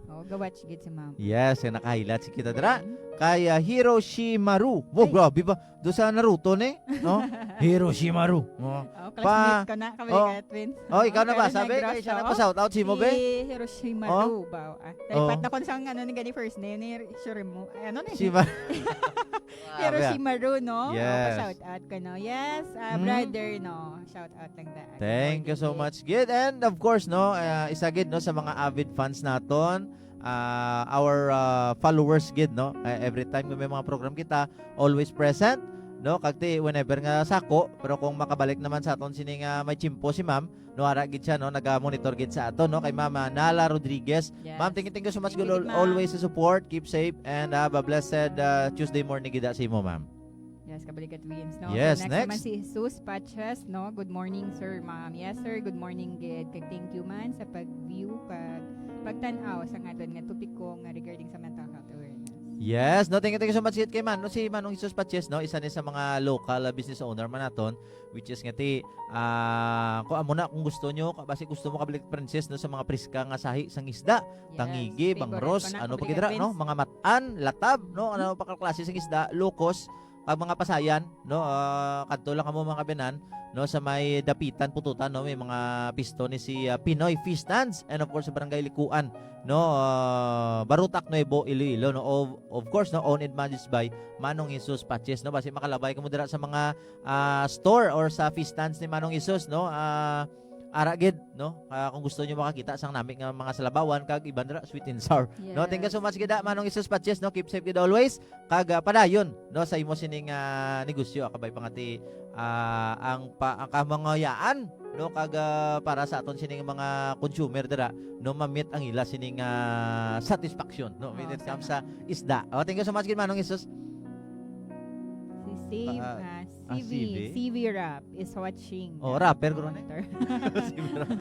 Oh, gawatch gid si ma'am. Yes, kay naka-highlights kita dira. Mm. Kay, ah, Hiroshimaru. Wow, Ay. Grabe ba? Do sa Naruto ni, no? Hiroshimaru. Oh. Oh, classmate ko na, Kabaligya Twins. Oh, ikaw na ba? Pero Sabi, nag-cross kay siya ako. nagpa-shout out si mo, be? Si Hiroshimaru ba? Ah, Oh. Pat na ko sa ano ni gani first name ni Shurimu. Ay, ano ni? Si Ma- Hiroshimaru, no? Yes. Oh, pa-shout out ko, no? Yes, ah, Hmm. Brother, no? Shout out lang daan. Thank you so Morning. Much, gid. And of course, no, ah, isa gid, no, sa mga avid fans naton, ah, our, ah, followers gid, no. Eh, every time may mga program kita, always present, no. Kag ti whenever nga sako, pero kung makabalik naman sa aton sini nga may tiyempo si Ma'am, no, ara gid siya, no, naga-monitor gid sa aton, no, kay Ma'am, ah, Nala Rodriguez. Yes. Ma'am, thank you, thank you so much Thank you, gid, gid, ma'am. Always sa support. Keep safe and have a blessed, ah, Tuesday morning gid sa imo, Ma'am. Yes, Kabaligya Twins, no? Yes, Okay, next naman next. Si Jesus Patches, no? "Good morning, sir, ma'am." Yes, sir, good morning, gid. Kag thank you man sa pag-view, pag, pagtan-aw sa aton nga topiko nga regarding sa mental health awareness. Yes, no, thank you, thank you so much gid kay Man, no, si Manong Jesus Patches, no, isa ni sa mga local, ah, business owner man naton, which is nga ti, ah, kung amo na, kung gusto nyo, ka-, basi gusto mo kabalik Princess, no, sa mga priska nga sahi sang isda, Yes, tangigi, favorite bangros, ko na, ano pa kabalik gid ra, no, Vince. Mga matan, latab, no, ano pa ka klase sang isda, lukos, kag mga pasayan, no, ah, kadto lang kamo mga kabinan, no, sa may Dapitan, Pututan, no, may mga pisto ni si, ah, Pinoy Fish Stands, and of course sa Barangay Likuan, no, ah, Barutak, Nuevo, Iloilo, no. Of, of course, no, owned and managed by Manong Jesus Patches, no. Basi makalabay kamo dira sa mga, ah, store or sa fish stands ni Manong Jesus, no. Ah, ara gid, no. Ah, kung gusto niyo makakita sang nami nga mga salabawan kag iban dira, sweet and sour. No, thank you so Yes. much gid, ah, Manong Jesus Patches, no. Keep safe gid always. Kag, ah, padayon, no, sa imo sining, ah, negosyo, ah, kabay pa nga ti, ah, ang pa, ang kamangayaan, no, kag, ah, para sa aton sining mga consumer dira, no, ma-meet ang ila sining, ah, satisfaction, no, when Oh, it comes sana. sa isda. Oh, thank you so much gid, Manong Jesus. Si Save, Ah, ah, ah, C V, C V. C V Rap is watching. Oh, rapper, guro, ne? Monitor. C V Rap.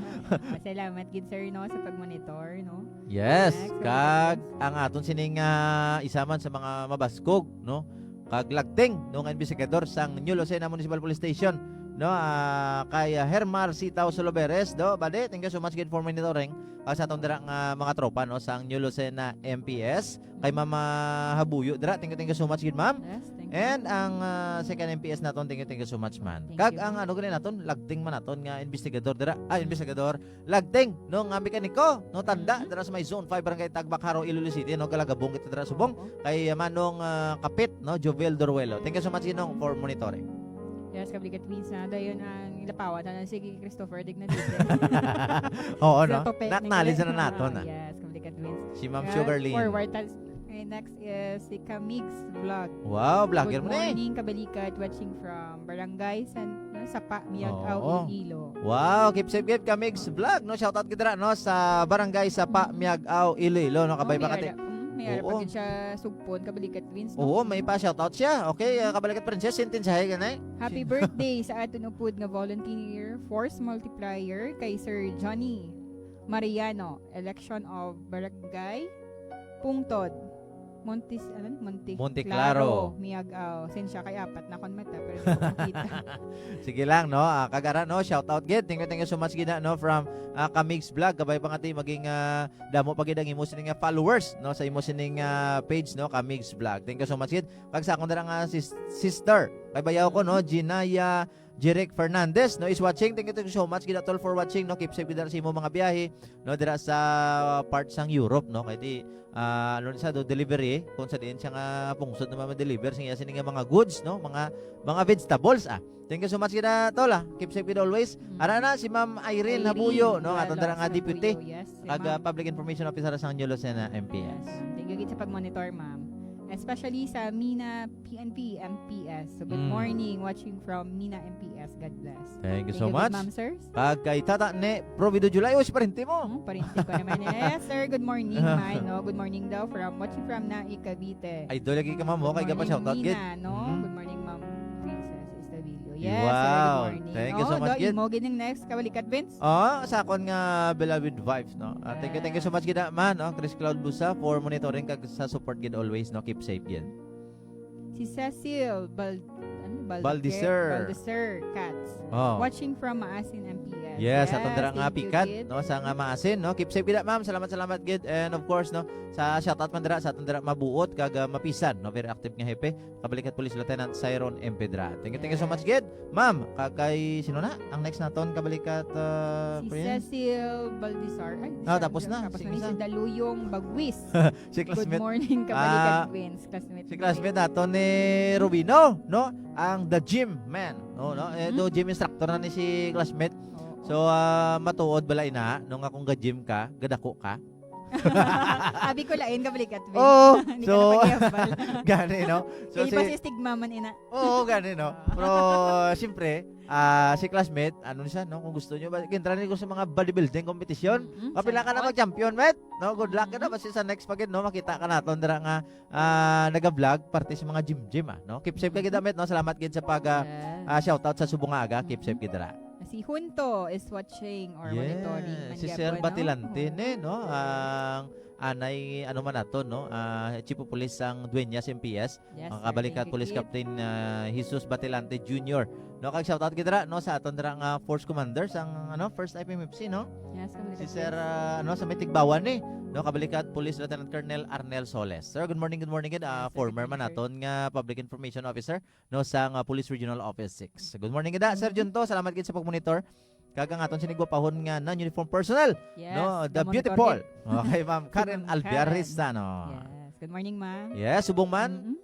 Salamat gid, sir, no, sa pag-monitor, no? Yes, Next, kag Roberts. ang aton sining, ah, isa man sa mga mabaskog, no? Kag lagting, no, nga investigador sang New Lucena Municipal Police Station, no? Ah, kay, ah, Hermar Sitaw Soloberes, do, bade, thank you so much gid for monitoring. Kag sa aton dira nga mga tropa, no, sang New Lucena M P S, kay Mama Habuyo dira, thank you, thank you so much gid, ma'am. Yes, thank you. And ang, ah, second M P S naton, thank you, thank you so much, man. Thank Kag you. ang ano gani naton, lagting man naton nga investigador dira, ah, investigador, lagting, no, nga mekaniko, no, tanda, Mhm. dira sa may Zone five, Barangay Tagbak, Jaro, Iloilo City, no, galagabong kita dira subong, Oo. kay, ah, Manong, ah, Kapit, no, Jovel Doruelo. Thank you so much, Ginong, for monitoring. Yes, kabalikat Vince na. Dayon ang ilapawan na lang si Christopher Dignadite. Oo, Sa no? topic ni Na-acknowledge Kale-, na naton, ah, ah. yes, kabalikat Vince. Si Ma'am Yes, Sugarlyn. forward tas-, okay, next is si Kamigs Vlog. Wow, vlogger Good mo na eh. morning, kabalikat, watching from Barangay San, ano, Sapa, Miag-ao, Oo. Iloilo. Wow, keep safe, keep Kamigs Vlog, no? Shout out gid dira, no, sa Barangay Sapa, Miag-ao, Iloilo, no? Kabay Oh, ba may kati? ara-, mm, may ara pa Oo. gid siya sugpon, kabalikat Vince, no? Oo, may pa shout out siya. Okay, ah, kabalikat Princess, sentence hay ganay. Happy Sin- birthday sa aton upod nga volunteer force multiplier kay Sir Johnny Mariano, election of Barangay Pungtod, Montes-, ano? Monte Monte Claro, Claro. Miag-ao. Sensya kay apat na kon mata, pero di ko makita. Sige lang, no? Ah, kag ara, no? Shout out gid. Thank you, thank you so much gid, no? From, ah, Kamigs Vlog. Kabay pa nga ti maging, ah, damo pa gid ang imo sining nga followers, no? Sa imo sining, ah, page, no? Kamigs Vlog. Thank you so much gid. Kag sa akon dira nga sis-, sister, kay bayaw ko, no? Jinaya Jeric Fernandez, no, is watching. Thank you, thank you so much gid, tol, for watching, no. Keep safe gid sa imo mga biyahe, no, dira sa part sang Europe, no. Kay di, ah, ano ni sa do, delivery, kung sa diin siya nga pungsod na ma-deliver sa iya sini nga mga goods, no, mga, mga vegetables, ah. Thank you so much gid, tol, ah. Keep safe gid always. Mm. Ara na si Ma'am Irene Irene Habuyo, no, Duelos aton dira nga deputy. Habuyo, yes, si Kag, ah, Ma'am. Public Information Officer sa New Lucena M P S. Yes, ma'am. Thank you gid sa pag-monitor, ma'am. Especially sa Mina P N P, M P S. So, good Mm. morning, watching from Mina M P S. God bless. Thank you Thank so you, good much. ma'am, sirs. Kag kay Tata Ne Provido July, oh, si parente mo. Hmm, parente ko naman. Yes, sir. Good morning, man. No? Good morning daw from, watching from Naik, Cavite. Idol lagi ka, ma'am, oh. Kay Good gapa morning, shoutout, Mina, gid. no? Mhm. Good morning, Ma'am Princess Estavillo. Yes, sir. Wow. Good morning. Thank you so Oh, much, do, gid. imo gid ning next kabalikat, Vince? Oh, sa akon nga beloved wife, no? Ah, thank you, thank you so Yes. much gid, ah, man, no? Chris Cloud Busa for monitoring kag sa support gid always, no? Keep safe gid. Si Cecil Bal-, ano, Baldicer. Baldicer. Baldicer Cats. Oh. Watching from Maasin, M P S. Yes, aton Yes, dira nga thank you, pikat, gid. no, sa nga Maasin, no? Keep safe gid, ma'am. Salamat, salamat gid. And of course, no, sa shoutout man dira, sa aton dira mabuot, kag, ah, mapisan, no? Very active nga hepe. Kabalikat Police Lieutenant Cyron Empedra. Thank you, thank you so Yes. much gid, ma'am. Kag kay sino na? Ang next naton, kabalikat, ah, Si friend? Cecil Baldizar. Ay, Ah, siya, tapos na. tapos Sige na ni sa si Daluyong Bagwis. Si Good classmate. morning, kabalikat Ah, Queens. Classmate si ni classmate nato ni Rubino, no? Ang The Gym Man. No, no? Eh, Mhm. do gym instructor na ni si classmate. Oo. So, ah, matuod bala ina, no, nga kung ga-gym ka, gadako ka? Abi ko lain, kabalikat, Vin. Oo. Hindi ka So, na pag-iambal. gani, no? So, Kini pa si si stigma man, ina. Oo, gani, no? Ah. Pero, siyempre, ah, si classmate, ano siya, no? Kung gusto nyo, ba, kintra ko sa mga bodybuilding competition. Mm-mm. Kapila ka na Champion. mag-champion, met? No, good luck ka na. Mm-mm. Basta sa next pa gid, no? Makita ka naton dira nga, ah, naga-vlog, parte sa mga gym-gym, ah, no? Keep safe ka gid, Mm-mm. met, no? Salamat gid sa pag, ah, Yes. ah, shoutout sa subong nga aga. Keep Mm-mm. safe gid dira. Si Junto is watching or Yes, monitoring man si gyapon, Sir no? Batilante, Oo. ne, no? Ang anay, ano man nato, no? Ah, Chief of Police sang Dueñas M P S. Yes, Ang sir. kabalikat, Thank you, Police Chief. Captain, ah, Jesus Batilante Junior. No, kag shout out kita dira, no, sa aton dira nga Force Commander sang, ano, First I P M F C, no? Yes, Si Commander Sir, Chris. ah, ano, sa may Tigbawan ni, no, kabalikat, Police Lieutenant Colonel Arnel Soles. Sir, good morning, good morning, gid. Ah, Yes, sir. former Good man morning, sir. naton nga Public Information Officer, no, sang, ah, Police Regional Office six. Good morning, gid, ah, Sir Mm-hmm. Junto. Salamat gid sa pagmonitor. Kag ang aton sining gwapahon nga non-uniform personnel, Yes, no, the na-monitor beautiful. gid. Okay, Ma'am Si Karen Ma'am Albiares, Karen. ano. Yes. Good morning, ma'am. Yes, subong man. Mm-mm.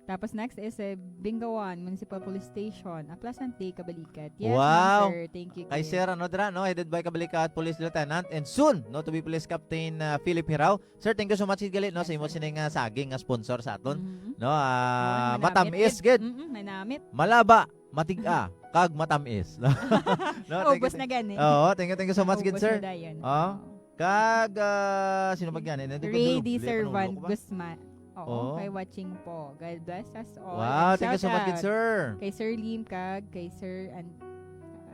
Tapos next is, eh, Bingawan Municipal Police Station. A pleasant day, kabalikat. Yes, Wow. ma'am, sir. Thank you, Kay Kim. Sir, ano, dira, no? Headed by Kabalikat Police Lieutenant and soon, no, to be Police Captain, uh, Philip Hiraw. Sir, thank you so much, gid gali, no, Yes, sa imo sir. sining, uh, saging nga sponsor sa aton. Mhm. No, Oo, ah, ang manamit, matamis, gid. gid. Mm-mm, manamit. Malaba, matig-a, kag matamis. No, thank you, Ubos na thank gani. Oo, thank you, thank you so much, gid, Ubos sir. na dayon. Oh. Oo. Kag, ah, sino ba gani? Nandun ko Ray dulog, D. Lee, Servant panulog ko ba? Guzman. Oo, Oo. kay watching po. God bless us all. Wow, And thank you so much, good shout out sir. kay Sir Lim kag kay Sir An-,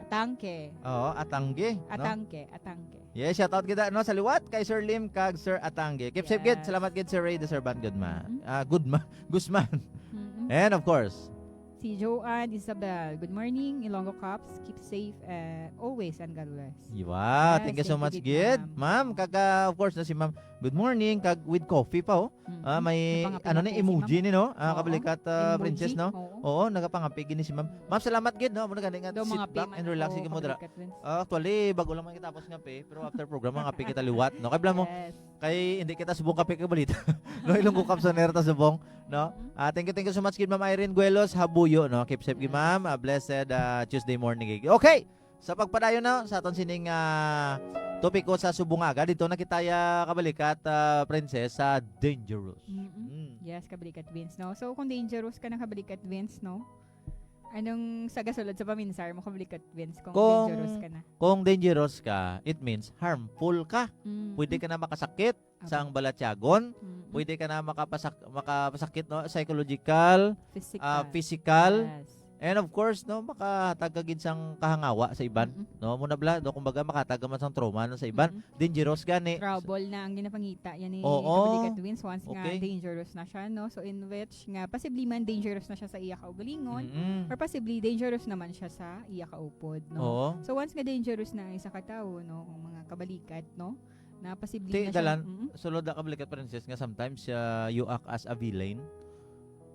Atangke. Oo, Atangge, no? Atangke, Atangke. Yes, shout out kita, no, sa liwat kay Sir Lim kag Sir Atangge. Keep safe, gid. Yes. Salamat, gid, Sir Ray de Servant Goodman. Mm-hmm. Ah, Goodman. Guzman. Mm-hmm. And of course, Si Joanne Isabel, "Good morning, Ilonggo Cops. Keep safe, uh, always, and God bless." Wow, Yes, thank you so thank you, much, good gid. ma'am. Ma'am, kag, ah, of course, na si Ma'am. Good morning, kag with coffee pa, oh. Mm-mm. Ah, may, Napangapit ano na ni, po si emoji ma'am. ni, no? Ah, Oo. kabalikat, ah, Emoji. Princess, no? Oo. Oo, nagapangapit gini si ma'am. Ma'am, salamat gid, no? Amo na gani nga Daw sit mga back pima and na relax, po, sige mo dira. kabalikat Vince. Ah, actually, bago lang man kita tapos nga pe, pero after program, mga pe kita liwat, no? Kay bala mo, Yes. kay hindi kita subong kape kag balita. No, Ilonggo Cops on Air ta subong, no? Mm-hmm. Ah, thank you, thank you so much, kid Ma'am Irene Guelos Habuyo, no? Keep safe, gid, Yes. ma'am. Ah, blessed, ah, Tuesday morning, gid. Okay, sa pagpadayon na sa aton sining, ah, topiko sa subong nga aga, dito na kita ya kabalikat, ah, Princess, sa dangerous. Mm-mm. Mm. Yes, kabalikat Vince, no? So, kung dangerous ka na, kabalikat Vince, no? Anong sa gasulod sa paminsar mo, kabalikat Vince, kung Kung, dangerous ka na? kung dangerous ka, it means harmful ka. Mm. Pwede ka na makasakit Apo. sang balatyagon. Mm-mm. Pwede ka na makapasak-, makapasakit, no? Psychological, Physical. ah, physical. Yes. And of course, no, makahatag ka gid sang kahangawa sa iban, Mm-mm. no? Muna bala, no, kumbaga, makahatag ka man sang trauma, no, sa iban. Mm-mm. Dangerous gani. Trouble na ang ginapangita yan ni Oo. Kabalikat Vince once nga Okay. dangerous na siya, no? So, in which nga, possibly man dangerous na siya sa iya kaugalingon, Mm-mm. or possibly dangerous naman siya sa iya kaupod, no? Oo. So, once nga dangerous na ang isa ka tawo, no, ang mga kabalikat, no, na posible Ti, na siya, dalan, mm. sulod na, kabalikat, Princess, nga sometimes, ah, you act as a villain.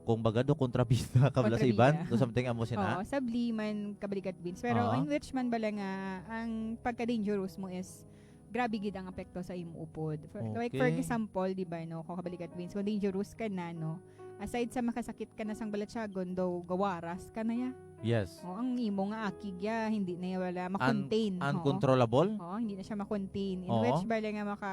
Kung baga do, kontrabida ka bala sa iban, Kontrabida. do something amo sina. Oo, sabli man, kabalikat Vince. Pero Oo. in which man bala nga, ang pagka-dangerous mo is grabe gid ang apekto sa imo upod. For, like, for Okay. example, di ba, no, kung kabalikat Vince, kung dangerous ka na, no, aside sa makasakit ka na sang balatyagon, daw gawaras ka na ya. Yes. O, ang imo nga akig ya, hindi na ya wala makontain. Un-, Oo. uncontrollable? Oo, hindi na siya makontain. In Oo. which, bala nga maka,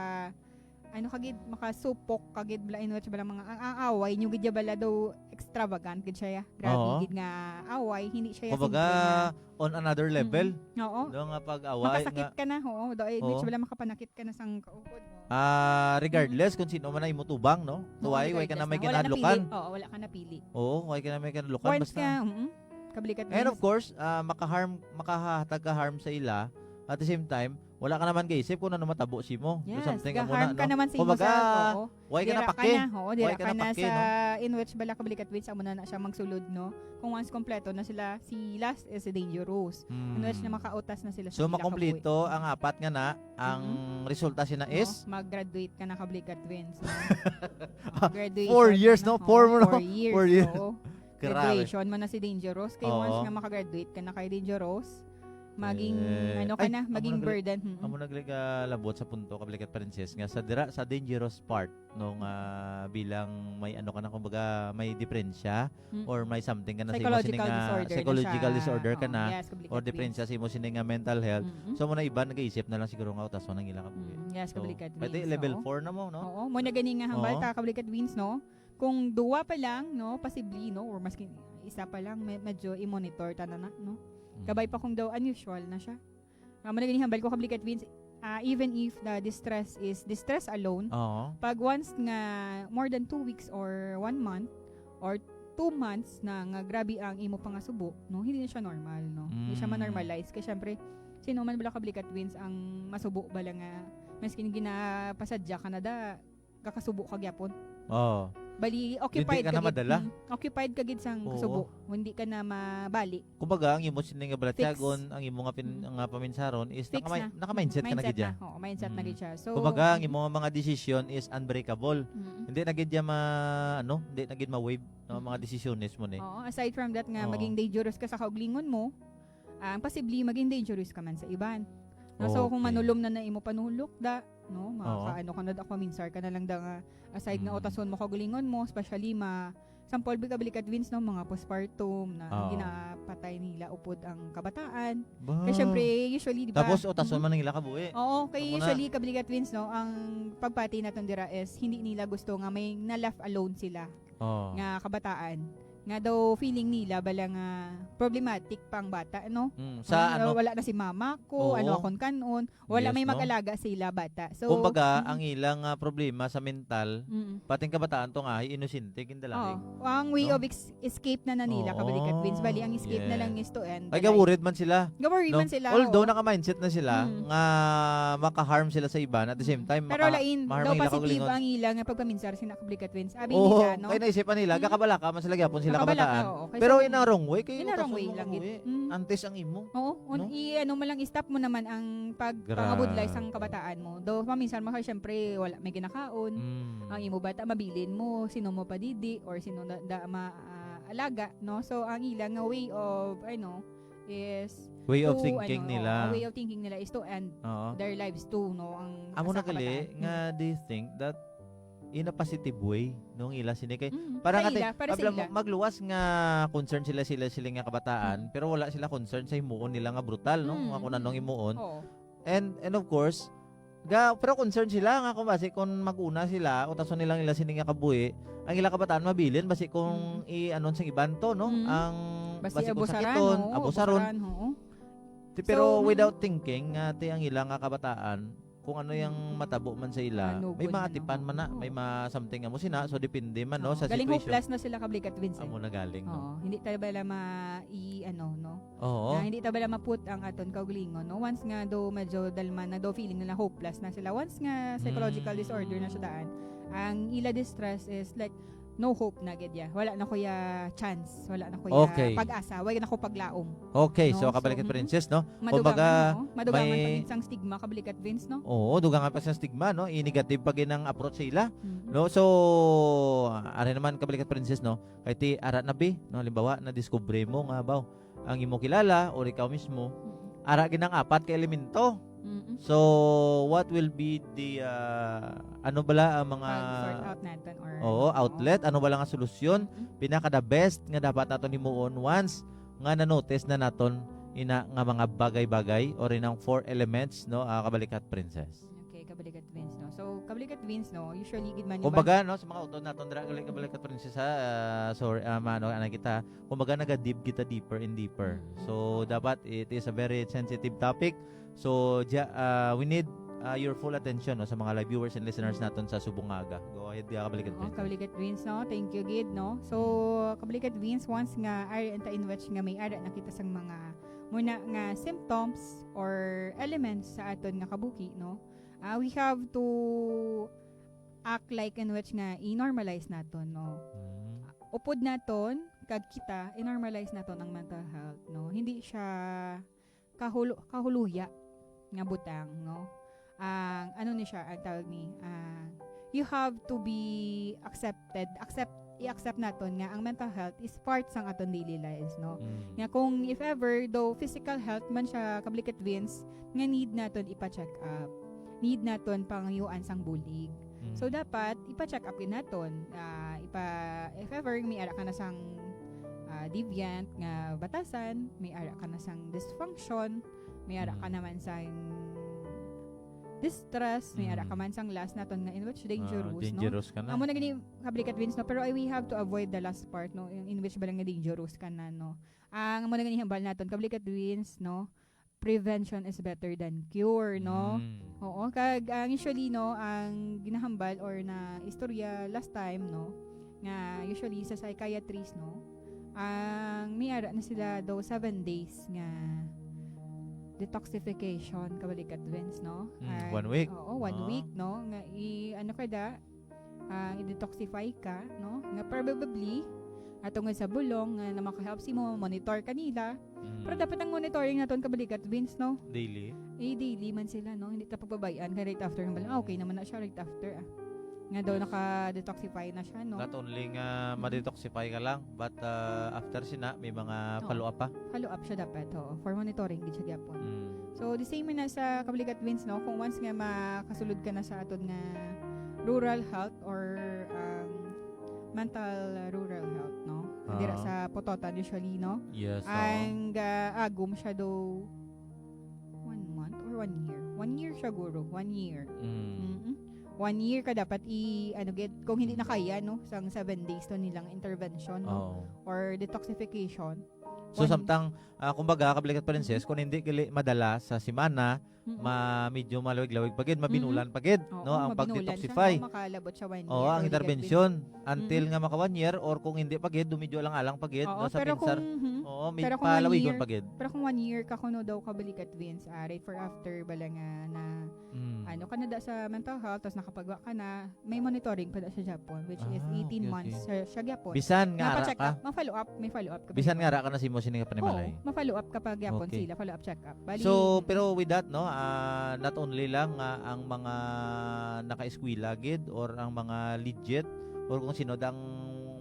ano ka gid, makasupok ka gid, bala, in which, bala, mga, ang, ang away nyo gid ya, bala, daw extravagant gid siya ya. Grabe Oo. gid nga away, hindi siya ya Kumbaga, simple nga on another level. Mm-mm. Oo. Do nga pag-away Makasakit nga ka na, oo. Do, in which, Oo. bala, makapanakit ka na sang kaupod mo. Ah, regardless Mm-mm. kung sino man ang imo tubang, no? Oo, Why, why ka regardless na may na. Wala kinahadlukan? napili. Oo, wala ka napili. Oo, why ka na may kinahadlukan? Once Basta ka, mm-mm, kabalikat And of Vince. course, ah, maka-harm, makahatag ka harm sa ila. At the same time, wala ka naman kaisip kung ano matabo sa imo. Do Yes, something amo na, ga-harm ka no? naman sa imo Kumbaga, self, oo. why ka Dira ka napake? na, oo, Why dira ka ka na napake, sa no? in which bala kabalikat Vince, amo na na siya magsulod, no? Kung once kompleto na sila, si last is dangerous. In which na Hmm. makautas na sila sa So, ila makompleto kabuhi. ang apat nga na, ang Mm-mm. resulta sina No, is? mag-graduate ka na kabalikat Vince, no? Ah, Graduation four years, na, no? oo, Four mo, no? four years, Four years. oo. Grabe. Graduation mo na si dangerous. Kay once Oo. nga makagraduate ka na kay dangerous, maging, Eh, ano ka ay, na, amo maging nagli-, burden. Mm-mm. amo nagli-, ah, labot sa punto, kabalikat Princess, nga sa dira, sa dangerous part, no, nga bilang may ano ka na, kumbaga, may depresya Mm. or may something ka na sa imo sini Psychological nga disorder na psychological siya. disorder ka Oo, na, yes, kabalikat or Vince. depresya sa imo sini nga mental health. Mm-mm. So, mo na iban, nag-iisip na lang siguro nga, "Utas mo nang ila kabuhi." Mm, yes, So, kabalikat pwede Vince, level oo. four na mo, no? Oo, mo na gani nga hambal Oo. ta, kabalikat Vince, no? Kung duwa pa lang, no, possibly, no, or maski isa pa lang, me-, medyo i-monitor ta na na, no? Mm. Kabay pa kung daw unusual na siya. Amo na gani hambal ko, kabalikat Vince, ah, even if the distress is distress alone, Oo. pag once nga more than two weeks or one month or two months na nga grabe ang imo pangasubo, no, hindi na siya normal, no? Hindi siya Mm. ma-normalize. Kay syempre, sino man bala, kabalikat Vince, ang masubo bala nga maskin ginapasadya ka na da, kakasubo ka gyapon. Oh. Bali, Dili occupied ka ka na gid. madala. Mm, occupied ka gid sang Oo. kasubo. Hindi ka na mabali. Kumbaga, ang imo sini nga balatyagon, ang imo nga pin, Mm. nga paminsaron is Fix nakami- na. naka-mindset ka na Mindset gid ya. Oo, mindset na Mm. gid siya. So, Kumbaga, ang imo nga mga decision is unbreakable. Mm. Hindi na gid ya ma, ano, hindi na gid ma-waive, no, mga Mm. decisiones mo ni. Oo, aside from that nga Oo. maging dangerous ka sa kaugalingon mo, ang posible maging dangerous ka man sa iban. No? So, Okay. kung manulom na na imo panulok da, no, Oo. maka ano ka na da, paminsar ka na lang da nga aside nga Mm. utason mo kaugalingon mo, especially ma sample bi kabalikat Vince, no, mga postpartum na ang Oo. ginapatay nila upod ang kabataan. Ba? Kay syempre, usually, di ba? Tapos utason Mhm. man nila kabuhi. Oo, kay Amo na. Usually, kabalikat Vince, no, ang pagpati naton dira is hindi nila gusto nga may na-left alone sila Oh. nga kabataan. Nga daw feeling nila bala nga problematic pa ang bata, no? Mm, sa Ah, ano? Wala na si mama ko, Oo. ano akong kanon, wala Yes, may no? mag-alaga sila bata. So, Kumbaga, mm. ang ilang ah, problema sa mental, Mm. pating kabataan to nga, ay inosente, gindalahi. Oh, ang way No? of ex- escape na na nila, Oo. kabalikat Vince. Bali, ang escape na lang Yes. is to end. Ay, Like, gaburid man sila. Gaburid No? man sila. Although Oo. naka-mindset na sila Mm. nga maka-harm sila sa iban, at the same time, Pero maka- lain, ma-harm daw ang ila positive kaugalingon. Ang ila nga pagpaminsar sina kabalikat Vince. Abi Oo, nila, no? Kay naisip pa nila, Mm. gakabalaka man sila gyapon sila Makabalaka, kabataan. oo. Kay Pero sa- in a wrong way, kay In a wrong utason way mo lang kabuhi. gid. Mm. Antes ang imo. Oo, un- No? i-ano mo lang, i-stop mo naman ang pagpangabudlay Grabe. sang kabataan mo. Daw, paminsan mo, syempre, wala may ginakaon. Mm. Ang imo bata, mabilin mo, sino mo padidi, or sino na, da, ma, ah, alaga, no? So, ang ila nga way of, ano, is Way of to, thinking ano, nila. oo, way of thinking nila is to end Oo. their lives too, no? Ang Amo sa na gali, kabataan. nga do you think that in a positive way, no, ang ila sini kay Mm. parang Sa ate, ila, para sa abla mo, ila. magluwas nga concern sila, sila, sila nga kabataan, Mm. pero wala sila concern sa himuon nila nga brutal, no? Mm, Nga kung anong mm. himuon. Oo. And, and of course, ga, pero concern sila nga kung basi kung mag-una sila, utason nilang ila sini nga kabuhi, ang ila kabataan mabilin, basi kung Mm. i-anon sang iban to, no? Mm. Ang Basi basi kung abusaran, sakiton, oo, abusaron. abusaran, oo. Ti-, pero So, without thinking, nga ti ang ila nga kabataan, kung ano yung Mm. matabo man sa ila, Ano may gud man, maatipan oo. man na, Oo. may ma something amo sina, so depende man, no, Oo, sa galing situation. Hopeless na sila, kabalikat Vince, eh. Amo na galing, no? Oo, hindi ta bala ma i ano, no? Oo. Na hindi ta bala maput ang aton kaugalingon, no? Once nga do medyo dalman na do, feeling nila hopeless na sila. Once nga psychological Mm. disorder na siya daan, ang ila distress is like no hope na gid ya. Wala na ko ya chance, wala na ko ya Okay. pag-asa, wala na ko paglaom. Okay, No? so kabalik So, at mm. Princess, no? Madugangan, Kumbaga, no? Madugangan may pa gid sang stigma, kabalikat Vince, no? Oo, dugangan pa sa stigma, no? I-negative pa gid ang approach sa ila, Mhm. no? So, ari naman kabalik at Princess, no? Kay ti ara na bi, no? Halimbawa, na-discover mo nga, baw, ang imo kilala or ikaw mismo, Mhm. ara gid ang apat ka elemento. Mhm. So, what will be the, ah, ano bala ang mga Pag-sort out natin or Oo, outlet, ano bala nga solusyon? Mhm. Pinaka the best nga dapat naton himuon once nga na-notice na naton ina nga mga bagay-bagay or inang four elements, no, ah, kabalikat Princess. Okay, kabalikat Vince, no? So, kabalikat Vince, no? Usually, gid man yung Kumbaga, no, sa mga utod naton dira, kabalikat Princess, ha, ah, sorry, ah, maano, ana kita. Kumbaga, naga-deep kita deeper and deeper. Mm. So, dapat it is a very sensitive topic. So, ja, ah, we need, ah, your full attention, no, sa mga live viewers and listeners naton sa subong nga aga. Go ahead, ah, kabalikat Oo, Princess. kabalikat Vince, no? Thank you, gid, no? So, kabalikat Vince, once nga ari anta in which nga may ara na kita sang mga muna nga symptoms or elements sa aton nga kabuhi, no? Ah, we have to act like in which nga i-normalize naton, no? Mm. Upod naton kag kita, i-normalize naton ang mental health, no? Hindi siya kahulo-, kahuluya nga butang, no? Ang, ano ni siya, ang tawag ni, ah, you have to be accepted, accept, i-accept naton nga ang mental health is part sang aton daily lives, no? Mm. Nga kung if ever, though physical health man siya, kabalikat Vince, nga need naton ipa-check up. Need naton pangayuan sang bulig. Mm. So, dapat ipa-check up gid naton. Ah, ipa, if ever, may ara ka na sang, ah, deviant nga batasan, may ara ka na sang dysfunction, may ara ka Mm. naman sang distress, may ara ka Mm. man sang last naton nga in which Ah, dangerous, no? dangerous ka na. Amo na gani, kabalikat Vince, no? Pero I, we have to avoid the last part, no? Yung in which bala nga dangerous ka na, no? Ang amo na gani hambal naton, kabalikat Vince, no? Prevention is better than cure, no? Mm. Oo, kag ang usually, no, ang ginahambal or na istorya last time, no, nga usually sa psychiatrist, no, ang may ara na sila daw seven days nga detoxification, kabalikat Vince, no? Mm, Ang, one week. Oo, one Ah. week, no? Nga i, ano ka da, ah, i-detoxify ka, no? Nga probably, atong sa bulong nga na makahelp sa imo, monitor ka nila. Mm. Pero dapat ang monitoring naton, kabalikat, Vince, no? Daily? Eh, daily man sila, no? Hindi ta pagbabayaan kay right after ng bal-, ah, okay naman na siya right after, ah. Nga daw naka-detoxify na siya, no? Not only nga ma-detoxify ka lang, but, ah, after sina, may mga Oo. follow-up pa. Follow-up siya dapat, oo. For monitoring, gid siya gyapon. Mm. So, the same na sa kabalikat, Vince, no? Kung once nga makasulod ka na sa aton nga rural health or, um, mental rural health, no? Dira Ah. sa Pototan, usually, no? Yes, oo. Ang, ah, agom siya daw one month or one year? One year siya, guro. One year. Mm. Mm-mm. One year ka dapat i-, ano, gid, kung hindi na kaya, no? Sang seven days to nilang intervention, no? Oo. Or detoxification. So, One samtang, ah, kumbaga, kabalikat, Princess, Mm. kung hindi gali madala sa semana, Mm-mm. ma-, medyo malawig-lawig pa gid, mabinulan Mm-mm. pa gid, Oo, no, ang mabinulan siya, pag-detoxify. no? Makalabot siya one Oo, year, ang kabalikat, intervention, Vince. until Mm-mm. nga maka one year, or kung hindi pa gid, dumidyo lang alang pa gid, Oo, no, sa pero pinsar. kung, mhm. Oo, may Pero kung one palawigon year, pa gid. pero kung one year ka kuno daw, kabalikat, Vince, ah, right for after, bala nga na, Mm. ano, ka na da sa mental health, tas nakapagwa ka na, may monitoring pa da siya gyapon, which is Ah, eighteen okay, months okay. siya, siya gyapon. Bisan nga ara Mapa-check ka? up, ma-follow up, may follow up ka pa Bisan gyapon. nga ara ka na sa imo sini nga panimalay. Oo, ma-follow up ka pa gyapon Okay. sila, follow up check up. Bali, So, mm. pero with that, no, ah, not only lang nga ang mga nakaeskwela gid or ang mga legit or kung sino dang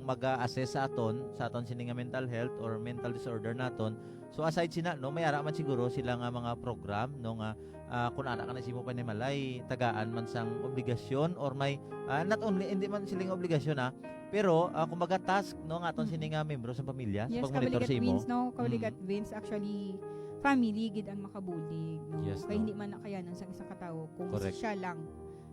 mag-a-assess sa aton, sa aton sini nga mental health or mental disorder naton. So, aside sina, no, may ara man siguro sila nga mga program, no, nga, ah, kung ara ka na sa imo panimalay, tagaan man sang obligasyon or may, ah, not only, hindi man sila nga obligasyon, ah, pero, ah, kumbaga task, no, nga aton Mm. sini nga membro sa pamilya, sa Yes, pagmonitor kabalikat sa imo. Vince, no? Kabalikat Mm. Vince, actually, family gid ang makabulig, no? Yes, Kay no? hindi man na kayanan sang isa ka tawo kung Correct. siya lang,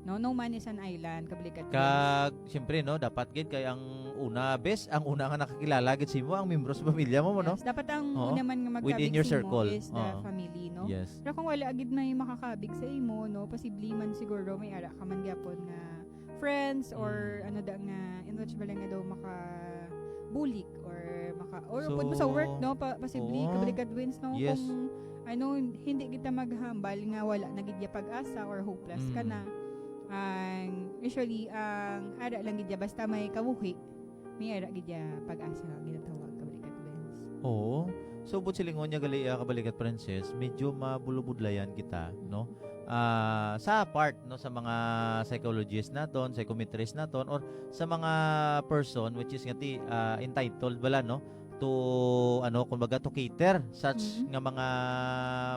no? No man is an island, kabalikat Vince. Kag, siyempre, no, dapat gid kay ang una, bes, ang una nga nakakilala gid sa imo, ang membro sa pamilya mo, no? Yes, dapat ang Oo. una man nga Within magkabig your sa imo circle. is the Oo. family, no? Yes. Pero kung wala gid may makakabig sa imo, no, posible man siguro may ara ka man gyapon nga friends or Mm. ano da nga, in which bala nga daw makabulig or maka-, or So, pud mo sa work, no? Pa-, posible, oo. kabalikat Vince, no? Yes. Kung, ano, hindi kita maghambal nga wala na gid ya pag-asa or hopeless ka Mm. na. Ang, usually, ang ara lang gid ya, basta may kabuhi, may ara gid ya pag-asa nga ginatawag, kabalikat Vince. Oo. So, buot silingon niya gali, ah, kabalikat Princess, medyo mabulubudlayan kita, no? Ah, sa part, no, sa mga psychologist naton, psychometrist naton, or sa mga person which is nga ti-, ah, entitled bala, no, to, ano, kumbaga, to cater such Mm. nga mga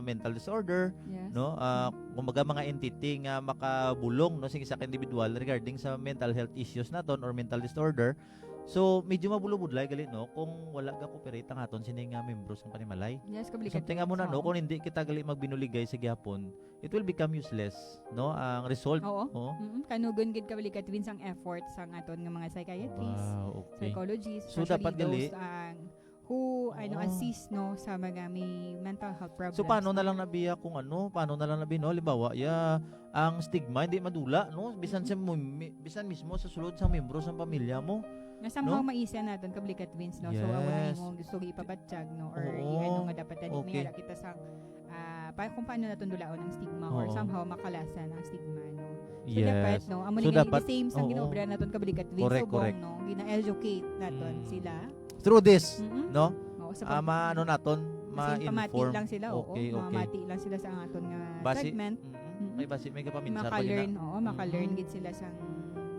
mental disorder, Yes. no? Ah, Mm. kumbaga, mga entity nga makabulong, no, sing isa ka individual regarding sa mental health issues naton or mental disorder. So, medyo mabulubudlay gali, no, kung wala ga-cooperate ang aton sini nga membro sang panimalay. Yes, kabalikat Something amo na, no, Vince, oo. kung hindi kita gali magbinuligay sa gihapon, it will become useless, no, ang result. Oo. Oo. Mm-mm. Kanugon gid, kabalikat Vince, ang effort sang aton nga mga psychiatrist, Wow, okay. psychologist, So, especially dapat gali those ang who, ano, Oo. assist, no, sa mga may mental health problems, So, paano na no? lang na biya kung ano, paano na lang na biya, no? Halimbawa, ya, ang stigma hindi madula, no? Bisan Mm. sa mo-, mi-, bisan mismo sa sulod sa miyembro sa pamilya mo, Nga somehow no? maisa naton, kabalikat Vince, no? So, amo na Yes. yung gusto ipabatyag, no? Or Oo. i-, ano nga dapat, ani, may Okay. ara kita sa, ah, pa-, kung paano naton dulaon ang stigma or Oo. somehow makalasan ang stigma, no? So, Yes. dapat, no? Amo So, ni gani, dapat, the same sang oo. ginaobra naton, kabalikat Vince, Correct, subong, correct. no? Gina-educate naton Mm. sila. Through this, Mm-mm. no? Oo, sa Ah, pag- maano naton, As in, pamati ma-inform. lang sila, oo. Okay, okay. Mamati lang sila sa aton nga Basi, segment. mm-mm. Mm-mm. May basi, may kapaminsan pa Maka-learn, gina- oo, maka-learn Mm-mm. gid sila sang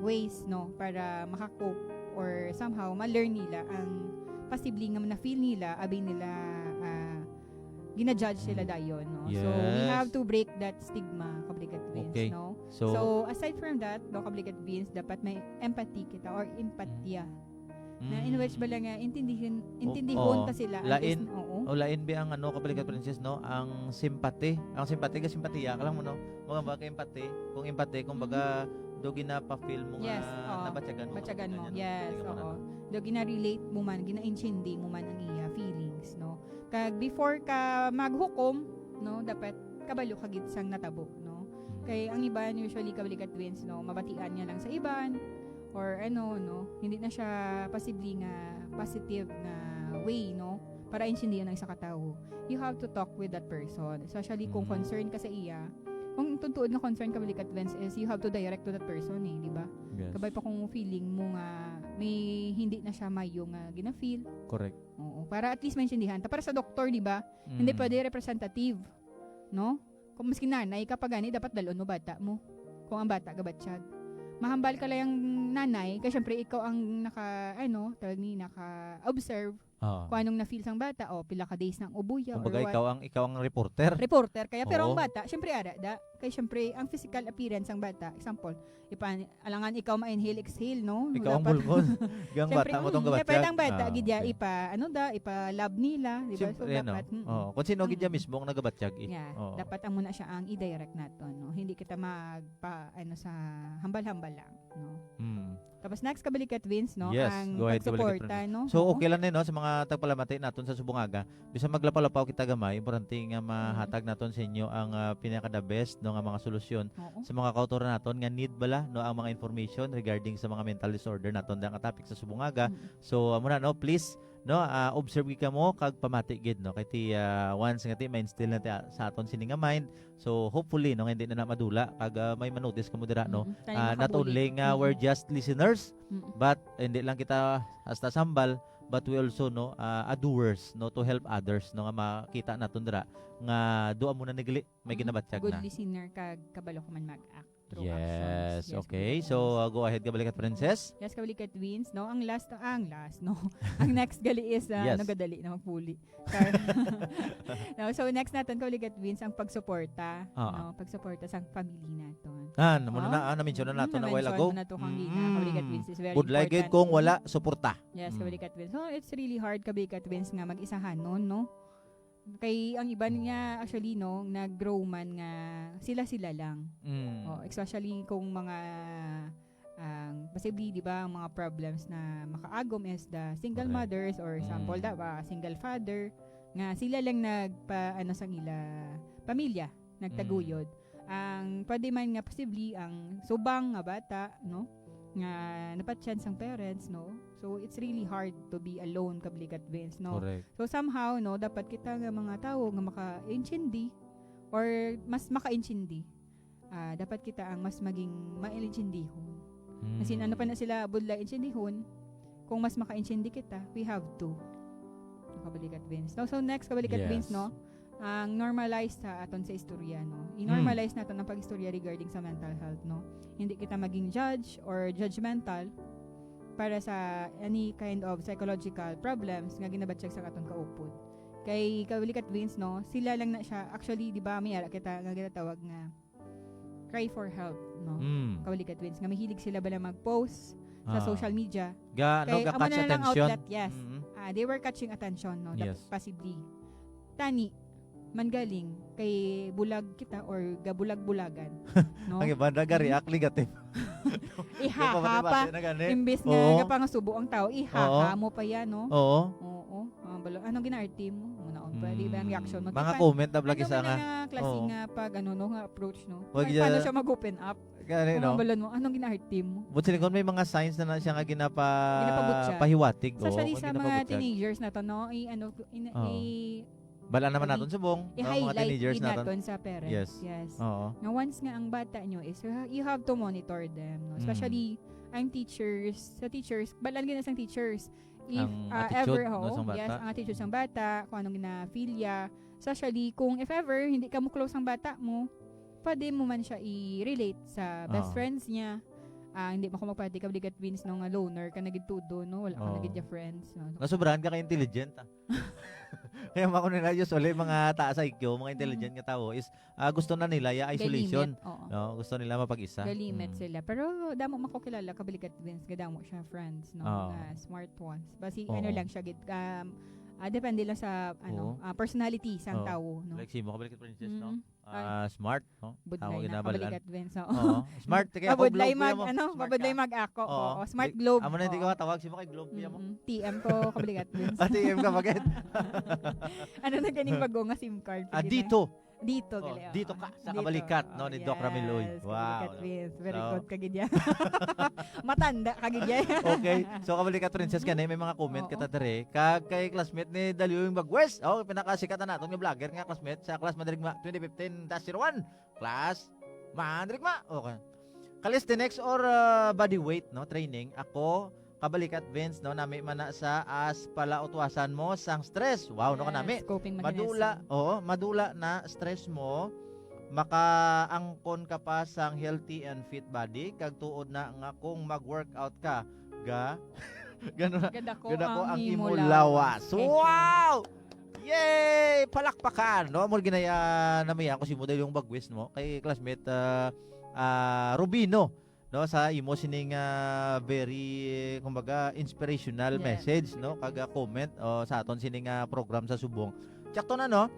ways, no, para maka-cope or somehow ma-learn nila ang posible nga na-feel nila, abi nila, ah, gina-judge sila Mm. dayon, no? So, we Yes. have to break that stigma, kabalikat Vince, Okay. no? So, So, aside from that, no, kabalikat Vince, dapat may empathy kita or empatya. Mm. Na in which Mm. bala nga, intindihin, Oh, intindihon oo. ta sila, ang Lain, is-, oo. o lain bi ang ano, kabalikat Mm. Princess, no? Ang sympathy. Ang sympathy, ka sympathy, ka lang mo, no? Mga ba ka empathy? Kung empathy, kung Mm. baga, do ginapa-feel mo nga Yes, oo. nabatyagan mo, Batyagan mo, ganyan, no? yes, Ganyan mo na, oo. no? Do gina-relate mo man, gina-intindi mo man ang iya feelings, no? Kag before ka maghukom, no, dapat kabalo ka gid sang natabo, no? Mm. Kay ang iban usually, kabalikat Vince, no, mabatian niya lang sa iban or ano, no, hindi na siya posible nga positive nga way, no, para intindihan ang isa ka tawo. You have to talk with that person, especially kung Mm. concern ka sa iya. Kung tuod nga concern, kabalikat, Vince, is you have to direct to that person eh, di ba? Yes. Kabay pa kung feeling mo nga may hindi na siya mayo nga gina-feel. Correct. Oo. Para at least maintindihan. Ta para sa doktor, di ba? Hindi Mm. pwede representative. No? Kung maski nanay ka pa gani, dapat dalon mo bata mo. Kung ang bata gabatyag. Mahambal ka lang ang nanay, kay syempre ikaw ang naka, ano, tawag ni, naka-observe Oo. kung anong na-feel sang bata. O, pila ka days nang ubuya or Kumbaga, what. ikaw ang, ikaw ang reporter. Reporter kaya, pero ang Oo. bata, syempre, ara da. Kay syempre, ang physical appearance sang bata, example, ipa, alangan ikaw ma-inhale, exhale, no? Ikaw ang Dapat bulngon. Gang Syempre, bata mo tong mm, gabatyag. dapat ang bata, Ah, gid ya, okay. ipa, ano da, ipa-lab nila, di ba? So, Syempre, ano? dapat, mm. Oo. Kung sino gid ya Mm. mismo ang nagabatyag, eh. Yeah, Oo. dapat amo na siya ang i-direct naton, no? Hindi kita magpa, ano, sa hambal-hambal lang, no? Mm. Tapos next, kabalikat, Vince, no? Yes, Ang go ahead, kabalikat, pagsuporta, Vince. no? So, Oo. okay lang na, no, sa mga tagpalamati naton sa subong aga. Bisan maglapaw-lapaw kita gamay, importante nga mahatag Mm. naton sa inyo ang, ah, pinaka the best, no, nga mga solusyon Oo. sa mga kautoran naton nga need bala, no, ang mga information regarding sa mga mental disorder naton, nga topic sa subong aga. Mm. So, amo na, no, please, no, ah, observe gid kamo kag pamati gid, no, kay ti, ah, once nga ti ma-instill na ti, ah, sa aton sini nga mind. So, hopefully, no, nga hindi na na madula kag, ah, may ma-notice kamo dira, no. Mm, tayo Ah, not makabuli. only nga we're Mm. just listeners, Mm. but hindi lang kita hasta sambal, but we also, no, ah, a doers, no, to help others, no, nga makita naton dira nga dua mo na nigli, may Mm. ginabatyag Good na. listener kag kabalo ka man mag-act through Yes, actions. Yes, okay. kabalikat, So, Vince. uh, go ahead, kabalikat, Princess. Yes, kabalikat, Vince, no? Ang last, ah, ang last, no? Ang next gali is, ah, Yes. nagadali na magpuli. Char. No, so, next naton, kabalikat, Vince, ang pagsuporta, Ah. no? Pagsuporta sa family naton. Ah, namo na, Oh. ah, na-mention na Mm, nato na while na-mention ago. mo na to kanina, Mm. kabalikat, Vince, is very Budlay gid important. kung wala suporta. Yes, Mm. kabalikat, Vince. So, it's really hard, kabalikat, Vince, nga mag-isahanon, no? Kay ang iban nga, actually, no, nag-grow man nga sila-sila lang. Mm. Oh, especially kung mga, ang, posible, di ba, ang mga problems na makaagom is the single Correct. mothers or sample Mm. da ba, single father, nga sila lang nagpa-, ano, sang ila pamilya, nagtaguyod. Mm. Ang pwede man nga posible ang subang nga bata, no? Nga napatyan sang parents, no? So, it's really hard to be alone, kabalikat, Vince, no? Correct. So, somehow, no, dapat kita nga mga tawo nga makaintindi or mas makaintindi, ah, dapat kita ang mas maging maintindihon. As in, ano pa Mm. na sila budlay intindihon, kung mas makaintindi kita, we have to. Kabalikat, Vince. So, so next, kabalikat, Vince, Yes. no? Ang normalize sa aton sa istorya, no? I-normalize Mm. naton ang pag-istorya regarding sa mental health, no? Hindi kita maging judge or judgmental para sa any kind of psychological problems nga ginabatyag sa aton kaupod. Kay kabalikat, Vince, no? Sila lang na siya. Actually, di ba, may ara kita nga ginatawag nga cry for help, no? Mm. Kabalikat, Vince, nga mahilig sila bala mag-post sa Ah. social media. Ga-, no, Kay, amo ga-catch na lang attention. outlet, yes. Mm. Ah, they were catching attention, no? Dap-, Yes. possibly. Tani, man galing, kay bulag kita or gabulag-bulagan, no? Ang iba, nag-react Mm. negative. Ihaha Yung pa, pabati-bati na gani. imbis nga Oo. gapangasubo ang tao, ihaha Oo. mo pa yan, no? Oo. Oo. Ah, balo, anong ginaarte mo? Muna on pa, di ba, ang Mm. reaction mo? Mga Tipan, comment na vlog ano isa man nga. ang, ah, klase Oo. nga pag, ano, no, nga approach, no? Wag Pa-, paano ya- siya mag-open up? Gani, Mga no? balon mo, anong ginaarte mo? But siling kon may mga signs na na siya nga ginapa-, Ginapabutyag. pahiwatig, oo, Especially nga sa mga ginapabutyag. teenagers na to, no? I-, ano, in-, Oo. i-, Bala naman i-, naton subong, no? Mga i-highlight teenagers gid naton. naton sa parents. Yes. Yes. Oo. Nga once nga ang bata nyo is, you ha-, you have to monitor them, no? Mm. Especially ang teachers, sa teachers, balaan gid na sang teachers. If, Ang ah, attitude, ever, no, oo, sang bata. yes, ang attitude sang bata, kung anong gina-feel ya. Especially kung if ever, hindi ka mo close ang bata mo, pwede mo man siya i-relate sa best Oo. friends niya. Ah, hindi mo ko magpati ka, bigat, Vince, no, nga loner ka na gid todo, no? Wala ka na Oo. gid ya friends, no? Nasobrahan ka ka intelligent, ah. Kaya mga nila, usually, mga taas I Q, mga intelligent Mm. nga tao is, ah, gusto na nila ya isolation. Galimit, oo. No? Gusto nila mapag-isa. Galimit Mm. sila. Pero damo man ko kilala, kabalikat, Vince, nga damo siya friends, no? Oo. Nga smart ones. Basi, ano Oo. lang siya, gid, um, ah, depende lang sa, ano, Oo. ah, personality sang Oo. tao, no? Like si mo, kabalikat, Princess, no? Mm. Ah, Ay. smart, no? Budlay Tawag na, na, balaan. kabalikat, Vince, oo. Oo. Smart, kaya ako Mabudlay globe, mag, kuya mo. ano, Smart mabudlay ka. mag-ako, Oo. oo. Smart Di-, globe. amo na, hindi ko matawag, si mo kay globe, kuya mo. Mm-mm. T M ko, kabalikat, Vince. Ah, T M ka, bakit? Ano na ganing bago nga SIM card? Ah, Sige na. dito. Dito, Oh, gali, oh. Dito ka, sa Dito. Kabalikat, no, Oh, ni Doc Ramil Uy. Yes, Wow. Kabalikat Vince. Very So, good ka gid ya. Matanda ka gid ya. Okay. So, Kabalikat Princess, kanay may mga comment Oo. kita diri. Kag kay classmate ni Daluyong Bagwes. Oh, pinakasikat na naton nga vlogger nga classmate sa Class Mandirigma twenty fifteen dash zero one. Class Mandirigma. Okay. Kalis the next or, uh, body weight, no, training. Ako, Kabalikat Vince, no, nami man na sa as palautwasan mo sang stress. Wow, no, kanami. Yes, coping mechanism. Madula, oo, madula na stress mo, makaangkon ka pa sang healthy and fit body, kag tuod na nga kung mag-workout ka, ga, gano na, Gadako gadako ang ang imo imo lawas. Lawas. Thank you. Wow! Yay! Palakpakan, no? Amo ginaya nami ako si Model yung Bagwis, no? Kay classmate, ah, ah, Rubino, no, sa imo sining, ah, very, kumbaga, inspirational Yes. message, no, kag, ah, comment, oh, sa aton sining, ah, program sa subong. Sakto na, no?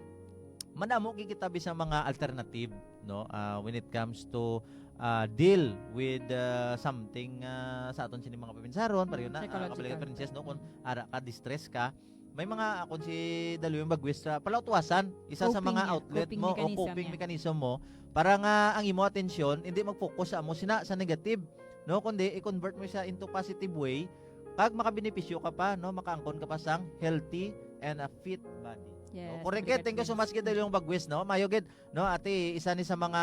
Madamo gid kita bisang mga alternative, no, ah, when it comes to, ah, deal with, ah, something, ah, sa aton sining mga papinsaron, pareho na, ah, Psychological. Kabalikat Princess, no, kung ara ka, distress ka, may mga, akon si Daluyong Bagwis, sa palautwasan, isa sa Coping mga niya, outlet coping mo o mechanism coping niya. mechanism mo para nga ang imo atensyon hindi mag-focus sa amo sina sa negative, no, kundi i-convert mo siya into positive way, kag makabenepisyo ka pa, no, makaangkon ka pa sang healthy and a fit body. Yes, No, correct, Kabalikat thank you so Vince. much gid, Daluyong Bagwis, no, mayo gid, no, ati, isa ni sa mga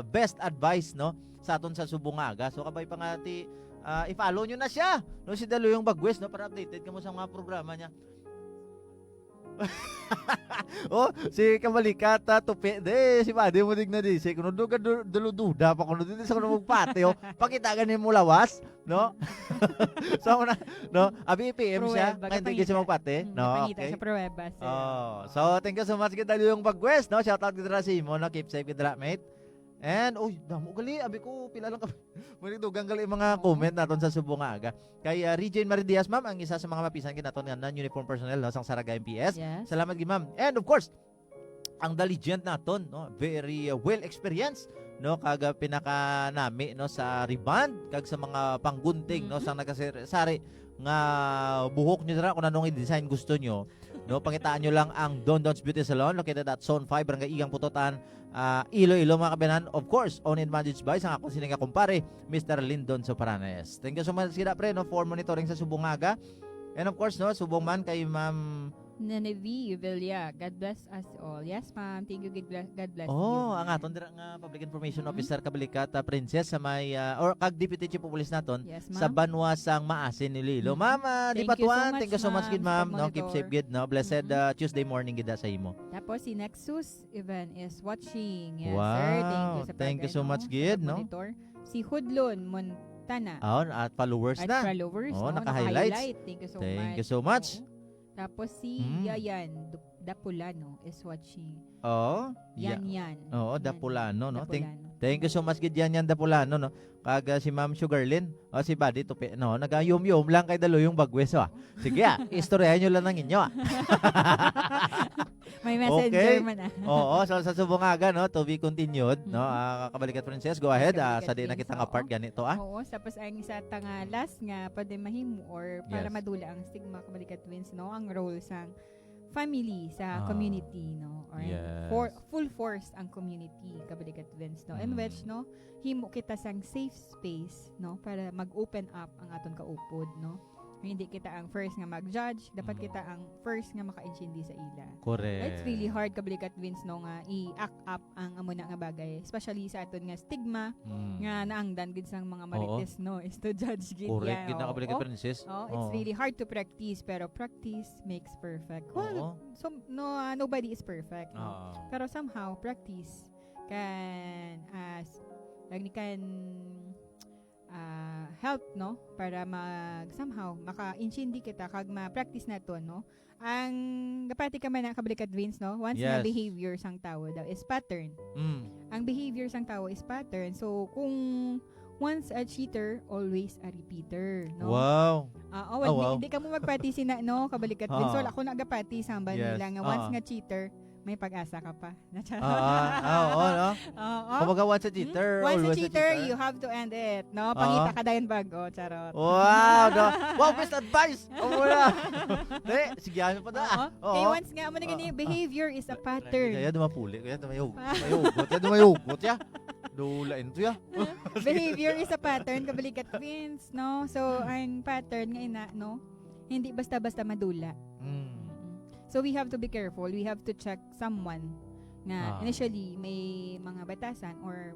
best advice, no, sa aton sa subong nga aga. So, kabay pa nga, ati, ah, i-follow nyo na siya, no, si Daluyong Bagwis, no, para updated kamo sa mga programa niya. Oh, si Kabalikat, ah, tupi. Di, si Buddy mo digna di. Si kuno do ka du-, dulududa pa kuno. Di sa kuno magpati, oh. Pakita gani mo lawas, no? So, na, no? Abi, P M siya. Pruweba, Kaya hindi kasi kapangita. magpati, Mm, no? kapangita Okay. sa pruweba, sir. Oh, so, thank you so much, gid, Daluyong Bagwes, no? Shout out gid ra sa imo, no? Keep safe gid ra, mate. And, uy, damo gali, abi ko, pila lang ka. Muli dugang gali mga Oo. comment naton sa subong nga aga. Kay, ah, Regine Marie Diaz, ma'am, ang isa sa mga mapisan gid naton nga non-uniform personnel, no, sang Saraga M P S. Yes. Salamat gid, ma'am. And of course, ang The Legend naton, no, very, uh, well experienced, no, kag, uh, pinakanami, no, sa rebond kag sa mga panggunting, no, Mhm. sang nagkasari nga buhok nyo dira, kung anong i-design gusto nyo, no, pangitaan nyo lang ang Don Don's Beauty Salon, located at Zone five, Barangay Igang Putotan, ah, Iloilo, mga kabayan. Of course, owned and managed by sang akon sini nga kumpare, Mister Lindon Soparanes. Thank you so much, sila, pre, no, for monitoring sa subong nga aga. And of course, no, subong man kay Ma'am Nenevieve Villa. God bless us all. Yes, ma'am. Thank you. God bless, God bless Oh, you. ang aton dira nga public information Mhm. officer, Kabalikat, ah, Princess, sa may, ah, or kag Deputy Chief of Police naton Yes, sa ma'am. banwa sang Maasin, Iloilo. Mhm. Ma'am, ah, Thank you so Dipatuan, much, thank you so much ma'am, gid, sa ma'am, no? Keep pagmonitor. safe gid, no? Blessed, Mhm. ah, Tuesday morning gid sa imo. Tapos si Nexus Even is watching. Yes, sir. Thank you Wow. sa Thank you pag, so ano, much sa gid, no? pagmonitor. Si Hudlon Montana. Ah, at followers At na. followers, Oh, no? naka-highlights. Naka-highlight. Thank you so Thank much. you so much. Oo. Tapos si Mm. Yayan Dup-, Dapulano is watching. Oo. Yan, Ya-, yan. oo, Yan, Dapulano, no? Thank, Dapulano. thank you so much gid, Yan Yan Dapulano, no? Kag, ah, si Ma'am Sugarlyn, o si Buddy Tupi, no? Nagayom-yom lang kay Daluyong Bagwes, ah. Sige, ah, istoryahan nyo lang ang inyo, ah. May messenger Okay. man, ah. Oo, so sa subong nga aga, no? To be continued, no? Mm. Ah, Kabalikat Princess, go ahead. Ah, Kabalikat sa di na Princess, kita nga oo. part ganito, ah. Oo, tapos ang isa ta nga last nga pwede mahimo or para Yes. madula ang stigma, Kabalikat Twins, no? Ang role sang family sa Ah. community, no? Or Yes. for, full force ang community, Kabalikat Twins, no? In Mm. which, no, himo kita sang safe space, no, para mag-open up ang aton kaupod, no? Hindi kita ang first nga mag-judge, dapat Mm. kita ang first nga makaintindi sa ila. Correct. It's really hard, Kabalikat Twins, no, nga i-act up ang amo na nga bagay, especially sa aton nga stigma Mm. nga naangdan gid sang mga Oo. marites, no, is to judge gid Correct yan, gid na, oo. Kabalikat Princess. Oh, it's Oo. really hard to practice, pero practice makes perfect. Well, Oo. so, no, ah, nobody is perfect, no? Oo. Pero somehow, practice can, as, like, can, ah, help, no? Para mag, somehow, maka-intindi kita kag ma-practice nato, no? Ang gapati ka man na, Kabalikat Vince, no? Once nga Yes. behavior sang tawo daw is pattern. Mm. Ang behavior sang tawo is pattern. So, kung once a cheater, always a repeater, no? Wow. Ah, oh, Ah, well, wow. di, di ka mo magpati sina, no, Kabalikat Vince. So, Ah. ako nagapati sa hambal Yes. nila nga once Ah. nga cheater, may pag-asa ka pa. Ah, ah, oo, no? Oo. Kumbaga, once a cheater, Hmm? Once a always cheater, a cheater. You have to end it, no? Oo. Pangita ka dayon bago, charot. Wow, no? Wow, best advice! Amo na. Di, sige, ano pa da? Oo. Oo. Kay once nga, amo na gani, Oo. behavior is a Kaya pattern. dumapulit. Kaya dumayog. Dumayog. Kaya dumayog. Kaya dulain to ya. Behavior is a pattern, Kabalikat Vince, no? So, ang pattern nga ina, no? Hindi basta-basta madula. Mm. So, we have to be careful. We have to check someone nga Ah. initially may mga batasan or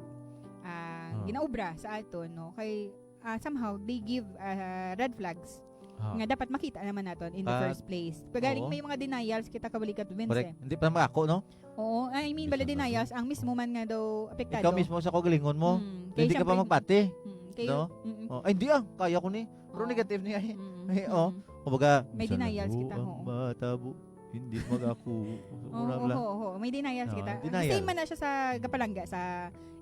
ah, Ah. ginaobra sa aton, no? Kay ah, somehow, they give ah, red flags Ah. nga dapat makita naman naton in the Ah, first place. Pagaling oo. may mga denials kita, Kabalikat Vince, Correct. eh. Hindi pa naman ako, no? Oo, I mean, Hindi bala siya denials, ang mismo man nga daw apektado. Ikaw mismo sa kaugalingon mo. Mm, kay Hindi ka pa syempre, magpati. Mm, kay, No? mm, Oh, ay, hindi ah. Kaya ko ni. Pero Oo. Negative niya eh. mm, Eh, oh. mm. Kumbaga, May "Sana denials daw kita, ang oo. matabo. Hindi mag-ako." Oo, Mura oo, lang. oo, may denials Ah, kita. denial. Same man na siya sa gapalangga sa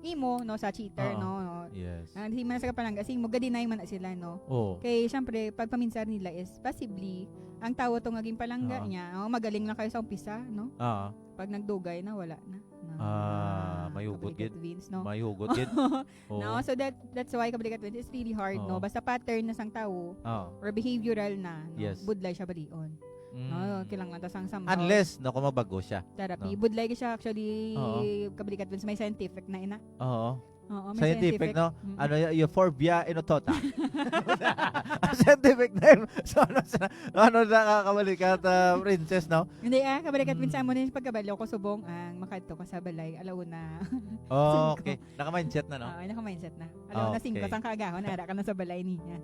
imo, no, sa cheater, Oo. no, no. Yes. Ah, same man na sa gapalangga sa imo, ga-deny man na sila, no. Oh. Kay syempre, pag paminsar nila is possibly ang tawo to nga ginpalangga Oo. niya, oh, magaling lang kayo sa umpisa, no. Ah, Pag nagdugay na, wala na. No. Ah, may hugot Kabalikat gid. Vince, no. May hugot gid. Oo. No, so that that's why, Kabalikat Vince, it's really hard, no. Oo. Basta pattern na sang tawo Ah. or behavioral na, no, Yes. budlay siya balion. Mm. No, kailangan ta sang somehow. Unless, no, kung mabago siya. Therapy. No. Budlay ka siya, actually, Oo. Kabalikat Vince, may scientific na ina. Oo. Oo, may Scientific, scientific. No? Mm. Ano y-, euphorbia inotota. Scientific name. So, ano sa, ano na, Kabalikat, ah, Princess, no? Hindi ah, Kabalikat Mm. Vince, amo na yung pagkabalo ko subong ang makadto ka sa balay, alauna. Oh, Singko. Okay. Naka-mindset na, no? Ah, naka-mindset na. Alauna Okay. singko sang kaagahon, ara ka na sa balay niya.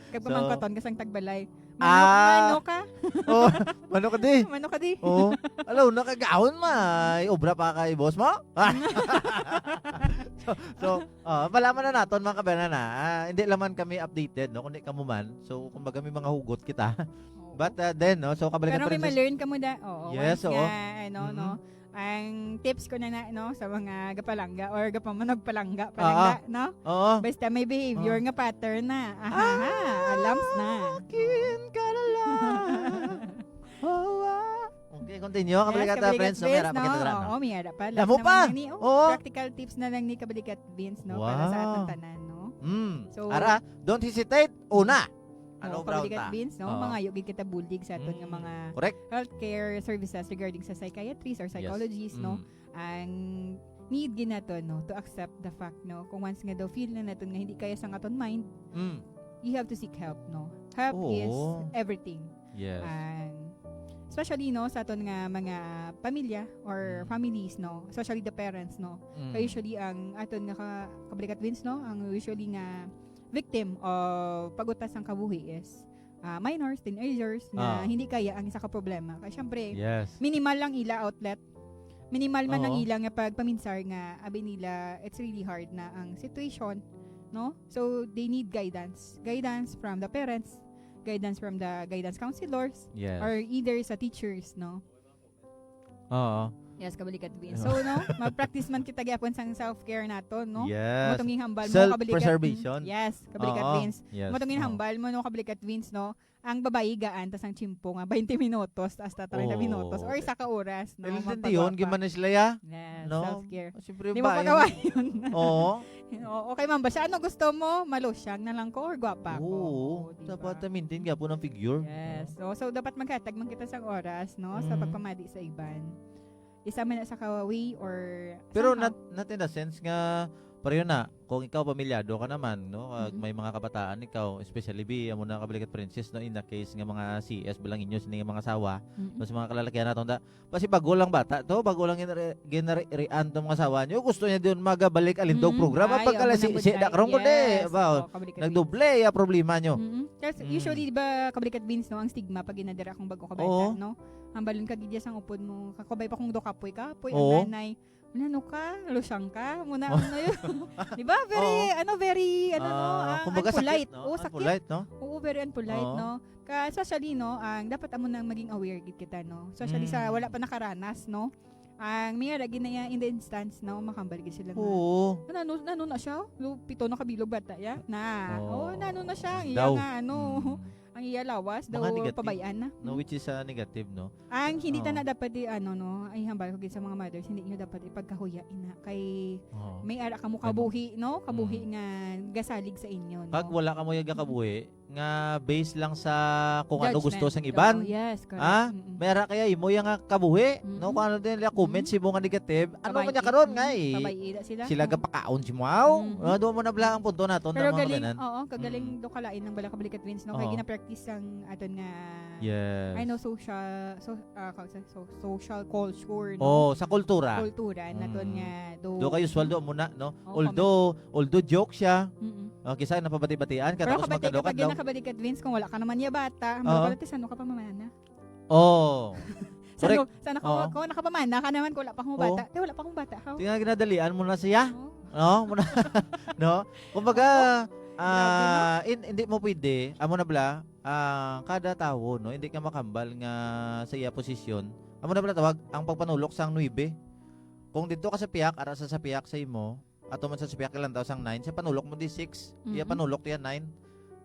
Kag So, pamangkoton ka sang tagbalay. Manok, Ah. manok ka? Oh, manok ka di. Manok ka di. Oh, alaw na kagahon, may obra pa kay boss mo? So, so ah, malaman na naton, mga kabayan, na, ah, hindi lang man kami updated, no, kundi kamo man. So, kumbaga, may mga hugot kita. Oo. But ah, then, no, so, Kabalikat Pero may Princess. Ma-learn ka mo da. Oo, Yes, once oo. nga, ano, Mm-mm. no? Ang tips ko na, na, no, sa mga gapalangga or gapamanagpalangga, Ah, palangga, no? Oo. Basta may behavior Ah. nga pattern na. Ahaha, alams na. Akin ka na lang. Oh, ah. Okay, continue. Yes, Kabalikat, Kabalikat Friends, no, Vince, meron pa no? kita dira, no? Oo, may ara pa. Damo Last pa. naman ni, oh, Oo. Practical tips na lang ni Kabalikat Vince, no, para sa Wow. atong tanan, no? Mm. So, Ara, don't hesitate. Una. Oo, Ano, Kabalikat Brown ta? Vince, no? Oo. Mangayo gid kita bulig sa aton nga Mm. mga Correct. healthcare services regarding sa psychiatry or Yes. psychologist, no? Mm. Ang need gid nato, no, to accept the fact, no, kung once nga daw feel na naton nga hindi kaya sang aton mind, Mm. you have to seek help, no? Help Oo. is everything. Yes. And especially, no, sa aton nga mga pamilya or Mm. families, no, especially the parents, no. Mm. Kay usually ang aton nga ka-, Kabalikat Vince, no, ang usually nga victim of pag-utas sang kabuhi is ah, minors, teenagers na Ah. hindi kaya ang isa ka problema. Kay syempre, Yes. minimal lang ila outlet. Minimal man ang Oo. ila nga pagpaminsar nga abi nila, it's really hard na ang situation, no? So, they need guidance. Guidance from the parents, guidance from the guidance counselors, Yes. or either sa teachers, no? Oo. Yes, Kabalikat Vince. Oo. So, no, mag-practice man kita gyapon sang self-care naton, no? Yes. Matong hambal mo, Kabalikat. Self-preservation. Yes, Kabalikat Oo. Vince. Yes. Matong Oo. hambal mo, no, Kabalikat Vince, no? Ang babayi gaan ta sang tiyempo nga twenty minutos, hasta treinta Oo. minutos, or isa ka oras, no? Ilang Magpagwapa. Tindiyon, giman na sila ya? Yes, No? Self-care. Siyempre, Di mo bayan. pagawayon. Oo. Oo, okay man ba siya? Ano gusto mo? Malusyang na lang ko or gwapa ko? Oo. Oo, di ba? Dapat maintain gyapon ang figure. Yes. So, so dapat maghatag man kita sang oras, no, sa Mm. pagpamati sa iban. Isa man na sa ka way or Pero somehow. Not, not in the sense nga, pareho na, kung ikaw pamilyado ka naman, no, kag Mhm. may mga kabataan ikaw, especially bi, amo na, Kabalikat Princess, no, in the case nga mga C S, bilang inyo, sini nga mga asawa, Mm-mm. mas mga kalalakihan naton da, basi bago lang bata to, bago lang ginari-, ginarian tong mga asawa niyo, gusto niya diyon magabalik alindog Mm, programa, ay, pagkala amo na si, mo si, dyan. da karong kundi, Yes, ba, oo, Kabalikat Vince. nagdoble ang problema niyo. Mm-mm. Kasi Mm. usually, di ba, Kabalikat Vince, no, ang stigma pag ginadira akong bago ka bata, Oo. no? Hambalon ka gid ya sang upod mo, kakubay pa kung do kapoy-kapoy, Oo. ang nanay, "Ano ka? Lusyang ka?" Muna, Oh. ano yun? Di ba? Very, Oo. ano, very, ano, no? Ah, Ah, kumbaga, unpolite. sakit, no? Oo, sakit. Unpolite, no? Oo, very unpolite, Oo. No? Ka, especially, no, ang dapat amo nang maging aware gid kita, no? Especially sa Mm. wala pa nakaranas, no? Ang may ara gid na in the instance, no, makambal gid sila nga, Oo. "Ano, ano, ano na siya? Lo, pito na kabilog bata ya?" Na. Oo. Oh, nano na siya? Ang Daw. iya nga, ano, Mm. Ang iya lawas daw, mga negative, pabay-an na. No, which is, ah, negative, no? Ang hindi ta na dapat i-, ano, no, ay hambal ko gid sa mga mothers, hindi nyo dapat ipagkahuya ina kay may ara ka mo kabuhi, no? Kabuhi nga gasalig sa inyo, no? Kag wala ka mo yung kabuhi nga based lang sa kung ano gusto sang iban. Oo, yes, correct. Ah? Mm-mm. May ara kaya imo yung nga kabuhi, no? Kung ano din nila comment sa imo nga negative, ano man niya karon nga eh? Pabay-i sila. Sila gapakaon si Mao. Mm-hmm. Ah, doon mo na bala ang punto naton. Pero galing, oo, kagaling do kalain ng bala kabalikat wins, no? Kaya gina-practice ang aton nga, yes, I know, social, so, ah, ka-, sa, so, social culture, no? Oh, sa kultura. Kultura, naton nga, do, do kayo sweldo muna, no? Oh, although, although joke siya, mm-mm, oh, kisa napabati-batian, pero katapos kabati magkadokad ka pag lang. Nakabalikat wins kung wala ka naman niya bata, ang bata, ano ka pa mamana? Oh. Sana, correct. Sana ko, oo, ko nakapamana ka naman ko wala pa akong bata. Oo. Eh, wala pa akong bata. How? Tingnan, ginadalian mo na siya. Oo. No? Mo na, no? Kumbaga, oo, grabe, no? Ah, in-, hindi mo pwede. Amo na bala, ah, kada tawo, no? Hindi ka makambal nga sa iya posisyon. Amo na bala tawag, ang pagpanulok sang nuebe. Kung dito ka sa piyak, ara sa, sa piyak sa imo, ato man sa supiak ilang taw sang nine, sa panulok mo di six, iya, mm-mm, panulok tiya nine.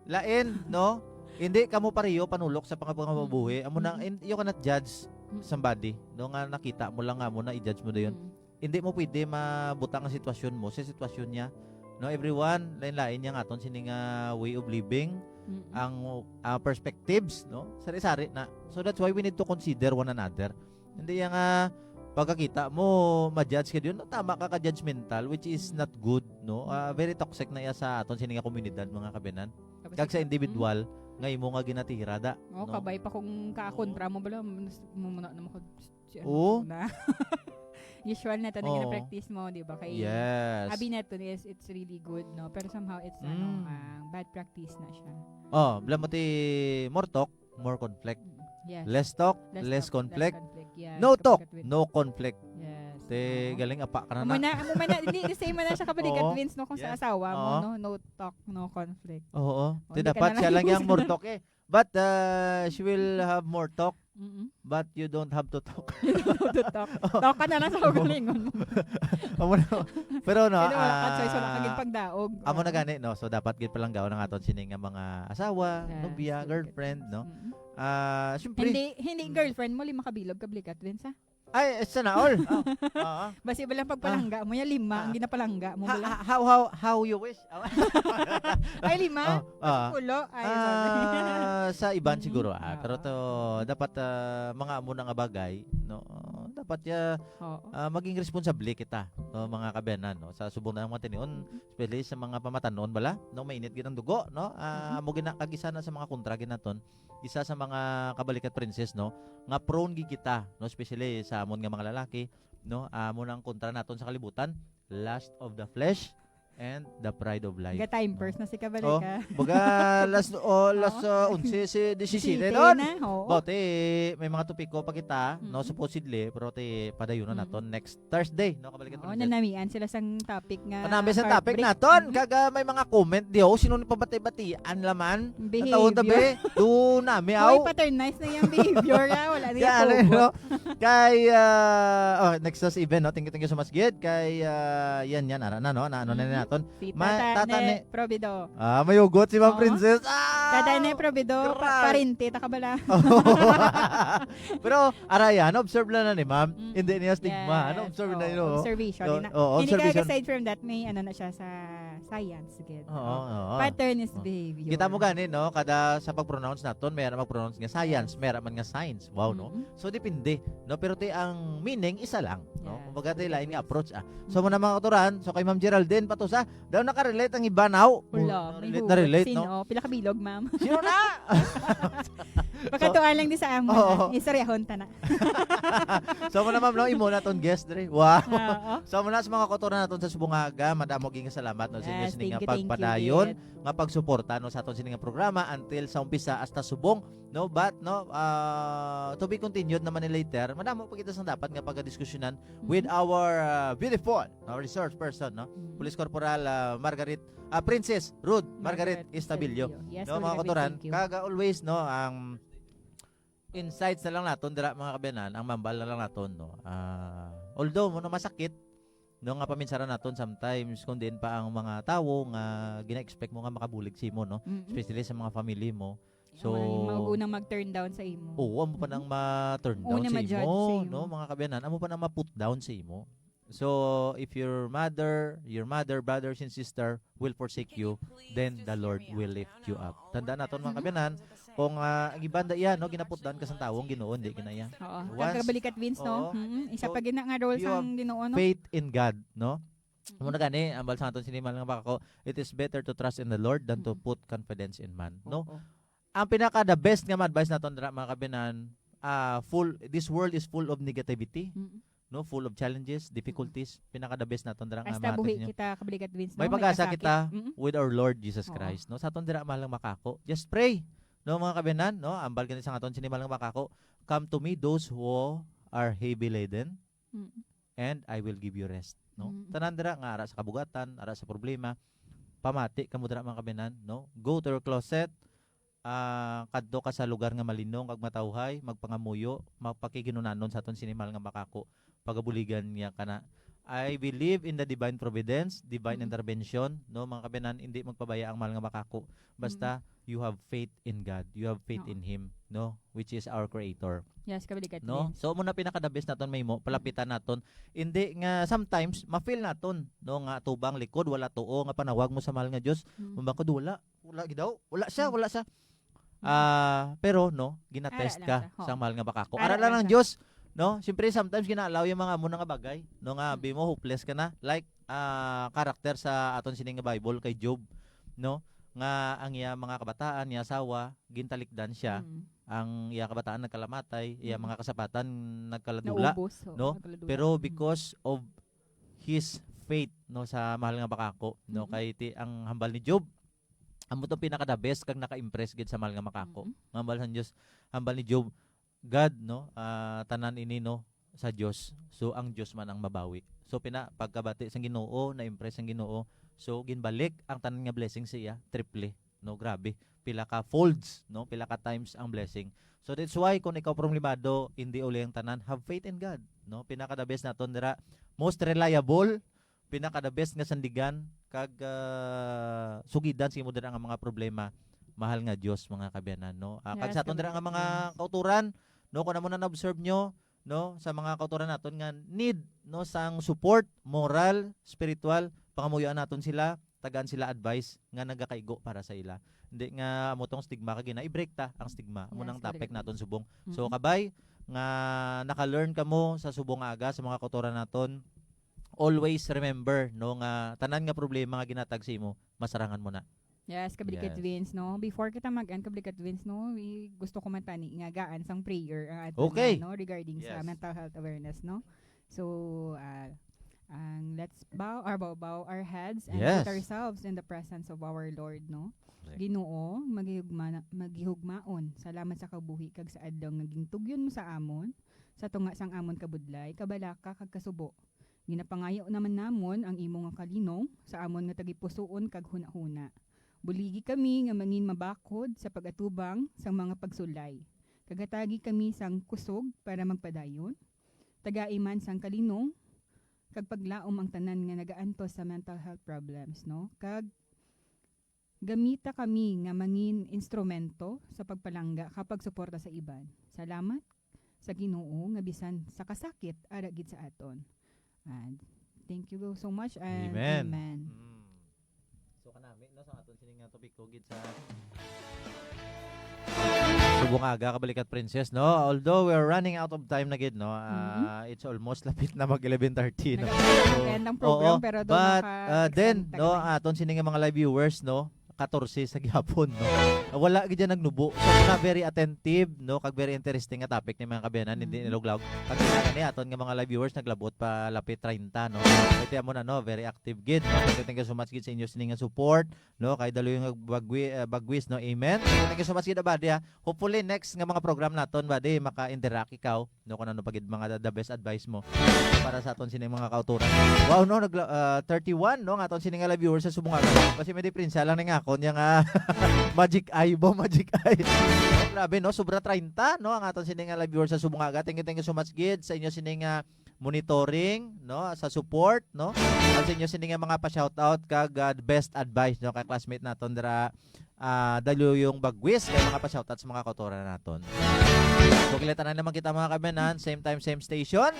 Lain, no? Hindi kamo pareho panulok sa panga-, pangabuhi. Amo na, mm-mm, in-, you cannot judge, mm-mm, somebody, no, nga nakita mo lang nga mo na i-judge mo dayon. Mm-mm. Hindi mo pwede mabutang ang sitwasyon mo sa sitwasyon niya. No, everyone, lain-lain niya nga aton sini nga way of living, mm-mm, ang, ah, perspectives, no? Sari-sari na. So that's why we need to consider one another. Hindi yan nga pagkakita mo, ma-judge ka diyon. Tama ka ka judgmental, which is not good, no? Ah, mm, very toxic na iya sa aton sini nga komunidad, mga kabinan. Tapos kag sa individual, mm, nga imo nga ginatira da, oh, no? Kabay pa kung kakontra mo bala, mas-, mo muna naman ko, si ano, oo, na. Usual na to na, oo, gina-practice mo, di ba? Kay, yes, abi na to is, it's really good, no? Pero somehow, it's, ano, mm, ah, bad practice na siya. Oh, bala mo ti more talk, more conflict. Mm, yes. Less talk, less conflict. Less talk, less conflict. Yes, no talk, no conflict. Yes. Te, oo, galing apa ka na. Amo na, amo man na, hindi, the same man na siya kabalik at, oo, wins, no, kung sa, yes, asawa mo, oo, no? No talk, no conflict. Oo. O, te, hindi ka dapat na lang siya lang yung more talk eh. But, uh, she will have more talk, mm-mm, but you don't have to talk. You don't have to talk. Oo. Talk ka na lang sa kaugalingon mo. Amo na. Pero, no, pero wala ka choice, wala ka, ah, gid pagdaog. Amo na, oo, gani, no? So, dapat gid palanggaon ang aton sini nga mga asawa, yes, nobya, girlfriend, no? Mm-mm. Ah, siyempre. Hindi, hindi girlfriend mo, lima ka bilog, kabalik at wins, ha? Ay, sana all. Oo. Oo. Basi ba lang pagpalangga mo, yung lima, ah, ang ginapalangga mo, ha, bala? Ha-, how, how, how you wish. Ay, lima? Oh, ah. Ulo? Ay, sorry. Ah, sa iban, mm-mm, siguro, ah. Oo. Pero to, dapat, ah, mga amo na nga bagay, no? Dapat, ah, oo, ah, maging responsable kita, no, mga kabiyanan, no? Sa subong na mga tinion, mm-mm, especially sa mga pamatanon, bala, no? Mainit gid ang dugo, no? Ah, mm-mm, amo gina-, kag isa na sa mga kontra gid naton, isa sa mga kabalikat, Princess, no, nga prone gid kita, no, especially sa amon nga mga lalaki, no, amo nang kontra naton sa kalibutan, lust of the flesh and the pride of life. Ga-time first na si kabalik, oh, ah. Baga last, oh, last, oh, uh, onse, si disisete, disisete don na, oo. But, eh, may mga topiko pa kita, no, mm-mm, supposedly, pero ti padayon na naton next Thursday, no? Kabalikan pa. Oo, nanamian sila sang topic nga. Nanami sang topic naton. Mm-hmm. Kag, ah, may mga comment di, oh, sino ni pabati-batian laman? Behavior. Ang taon tabi, do nami, aw. Hoy, paternize na yung behavior, ah. Wala niya, yan, eh, no? Kay, ah, oh, next sa event, no? Thank you, thank you so much, gid. Kay, ah, yan, yan, ara na, no? Na, ano na naton? Si Tata Ne Probido. Ah, may ugot si Ma'am Princess. Ah! Tata Ne Probido, pa-, parente, ta ka bala. Pero, ara yan, observe lang na ni Ma'am. Mm. Hindi niya stigma. Yes. Ano, observe na yun, oh. Observation. Hindi ka, aside from that, may ano na siya sa science, gid. Oo, oo. Pattern is behavior. Kita mo gani, no? Kada sa pag-pronounce naton, may ara mag-pronounce nga science, may ara man nga science. Wow, no? Mm-hmm. So, depende, no? Pero ti ang meaning, isa lang, no? Yes. Kumbaga, ti lain nga approach, ah. So, muna, mga kautoran, so kay Ma'am Geraldine Patusa, daw nakarelate ang iba, now. Wala, na-relate, no? Sino? Pila ka bilog, ma'am? Sino na? Pagkatuan lang di sa amo na. Oo. Istoryahon ta na. So, muna, ma'am, no? Imo na ton guest, dre. Wow. Oo. So, muna sa mga kautoran naton sa subong nga aga, madamo gid nga salamat, no, sa inyo sini nga pagpadayon, nga pagsuporta, no, sa aton sini nga programa until sa umpisa hasta subong, no? But, no, ah, to be continued naman ni later. Madamo pa kita sang dapat nga pagdiskusyonan with our, ah, beautiful, no, resource person, no? Mm. Police Corporal, ah, Margaret, ah, Princess Ruth Margaret Estabillo. Yes, no, mga kautoran, kag, ah, always, no, ang insights na lang naton dira, mga kabiyanan, ang mambal na lang naton, no? Ah, although, mo na masakit, no, nga paminsaran naton sometimes, kung diin pa ang mga tawo nga gina-expect mo nga makabulig sa imo, no? Mm-mm. Especially sa mga family mo. So, Ang mag-, mag-, unang mag-turn down sa imo. Oo, amo pa nang ma-turn down Una sa ma-judge imo, sa imo. no, mga kaabyanan? Amo pa nang ma-put down sa imo. So, if your mother, your mother, brothers and sister will forsake you, then the Lord will lift you up. Tandaan naton, mga kaabyanan, kung, ah, ang iban da iya, no, gina-put down ka sang tawo, ang Ginoo, hindi ginaya. Oo. Once, Kagabalikat, Vince, no? oo. Mm-mm. Isa So, pa gina nga role you sang have Ginoo, no? faith in God, no? Mm-mm. Amo na gani, ang balsa naton sini, mahal nga bakako, it is better to trust in the Lord than to Mm-mm. put confidence in man, no? Oo. Ang pinaka the best nga ma-advise naton dira, mga kaabyanan, ah, full, this world is full of negativity, Mm. no? Full of challenges, Mm. difficulties. Pinaka the best naton dira nga Hasta mahatag buhi ninyo. kita, kabalikat, Vince, May no? May pag-asa kasakit. kita Mm. with our Lord Jesus Oo. Christ, no? Sa aton dira, mahal nga makako. Just pray, no, mga kaabyanan, no? Ambal gani sa aton sini, mahal nga makako. "Come to me, those who are heavy laden, Mm. and I will give you rest," no? Mm. Tanan dira nga ara sa kabugatan, ara sa problema, pamati kamo dira, mga kaabyanan, no? Go to your closet, ah, kadto ka sa lugar nga malinong kag matawhay, magpangamuyo, mapakiginunanon sa aton sini, mahal nga makako. Pagabuligan niya kana. I believe in the divine providence, divine Mm. intervention, no, mga kaabyanan, hindi magpabaya ang mahal nga makako. Basta Mm. you have faith in God, you have faith Oo. in Him, no, which is our Creator. Yes, kabalikat, No? Vince. So, amo na pinaka the best naton mahimo, palapitan naton. Hindi nga sometimes ma-feel naton, no, nga tubang likod, wala tuo nga panawag mo sa mahal nga Dios. Mm. Mabakod wala, wala gid daw, wala siya, Mm. wala siya. Mm. Ah, pero no, ginatest Ara lang ka siya. Oo. sa mahal nga bakako. Ara Ara lang lang ang siya. Dios, no? Siyempre sometimes gina-allow yung mga amo na nga bagay, no, nga Mm. bi mo hopeless ka na. Like, ah, karakter sa aton sini nga Bible kay Job, no? Nga ang iya mga kabataan, iya asawa, gintalikdan siya. Mm. Ang iya kabataan nagkalamatay, iya Mm. mga kasapatan nagkaladula, Naubos, oo, no? nagkaladula. Pero Mm. because of his faith, no, sa mahal nga bakako, no, Mm. kay ti-, ang hambal ni Job, amo tong pinaka the best kag naka-impress gid sa mahal nga makako. Mm. Nga hambal sa Dios, hambal ni Job, God, no, ah, tanan ini, no, sa Dios. So, ang Dios man ang mabawi. So, pina-, pagkabati sang Ginoo, na-impress ang Ginoo. So, ginbalik ang tanan nga blessing sa iya, triple, no, grabe. Pila ka folds, no, pila ka times ang blessing. So, that's why kung ikaw problemado, hindi uli ang tanan, have faith in God, no? Pinaka the best naton dira, most reliable, pinaka the best nga sandigan kag, ah, sugidan sa imo dira nga mga problema, mahal nga Dios, mga kaabyanan, no? Ah, kag Yes, sa aton dira nga kabalikat, mga yes. kauturan, no, kung amo na na-observe nyo, no, sa mga kauturan naton nga need, no, sang support, moral, spiritual, pangamuyoan naton sila, tagaan sila advice nga nagakaigo para sa ila. Hindi nga amo tong stigma kag gina-, i-break ta ang stigma. Amo Yes, nang topic kabalikat. naton subong. So, Mm-mm. kabay nga naka-learn kamo sa subong nga aga sa mga kauturan naton, always remember, no, nga tanan nga problema nga ginatag sa imo, masarangan mo na. Yes, kabalikat Yes. Vince, no? Before kita mag-end, kabalikat Vince, no? I-, gusto ko man tani nga gaan sang prayer ang aton Okay. nga, no, regarding sa Yes. mental health awareness, no? So, ah, ang let's bow, or bow, bow our heads and Yes. put ourselves in the presence of our Lord, no? Correct. Ginoo, maghigugma-, maghigugmaon, salamat sa kabuhi kag sa adlaw nga gintugyon mo sa amon, sa tunga sang amon kabudlay, kabalaka kag kasubo. Ginapangayo naman namon ang imo nga kalinong sa amon nga tagipusoon kag hunahuna. Buligi kami nga mangin mabakod sa pag-atubang sang mga pagsulay. Kag hatagi kami sang kusog para magpadayon. Tagai man sang kalinong kag paglaom ang tanan nga nagaantos sa mental health problems, no? Kag gamita kami nga mangin instrumento sa pagpalangga kag pagsuporta sa iban. Salamat sa Ginoo nga bisan sa kasakit, ara gid sa aton. And thank you so much and Amen. amen. Mm. So, kanami, no, sa aton sini nga topiko gid sa Subong Aga, kabalikat Princess, no? Although we're running out of time na gid, no? Ah, Mm-hmm. it's almost lapit na mag eleven thirty, no? Nag-, So, nag-end ang program, oo, pero daw but, naka-extend ah, then, ta no, kami. aton sini nga mga live viewers, no? Katorse sa gihapon, no? Wala gid dyan nagnubo. So, na very attentive, no? Kag very interesting nga topic ni mga kaabyanan, hindi Mm-hmm. niluglaw. Kag sa ni aton nga mga live viewers, naglabot pa lapit treinta, no? Kaya mo na, no? Very active gid, no? Thank you, thank you so much gid sa inyo sini nga support, no? Kay daloy nga bagwi-, ah, bagwis, no? Amen. Thank you so much gid, buddy, ha. Hopefully, next nga mga program naton, buddy, maka-interact ikaw, no? Kung ano pa gid mga the, the best advice mo para sa aton sini mga kauturan. Wow, no? Nagla-, ah, thirty-one, no? Nga aton sini nga live viewers sa Subong Aga. Kasi may diferensya lang ni nga akon, yung, ah, magic eye ba? Magic eye. Grabe, no? Sobra treinta, no? Ang aton sini nga live viewers sa Subong Aga. Thank you, thank you so much, gid, sa inyo sini nga monitoring, no, sa support, no, at sa inyo sini nga mga pa-shoutout kag, ah, best advice, no, kay classmate naton dira, ah, Daluyong Bagwis, kay mga pa-shoutout sa mga kautoran naton. So, kilala na naman kita, mga kaabyanan, same time, same station.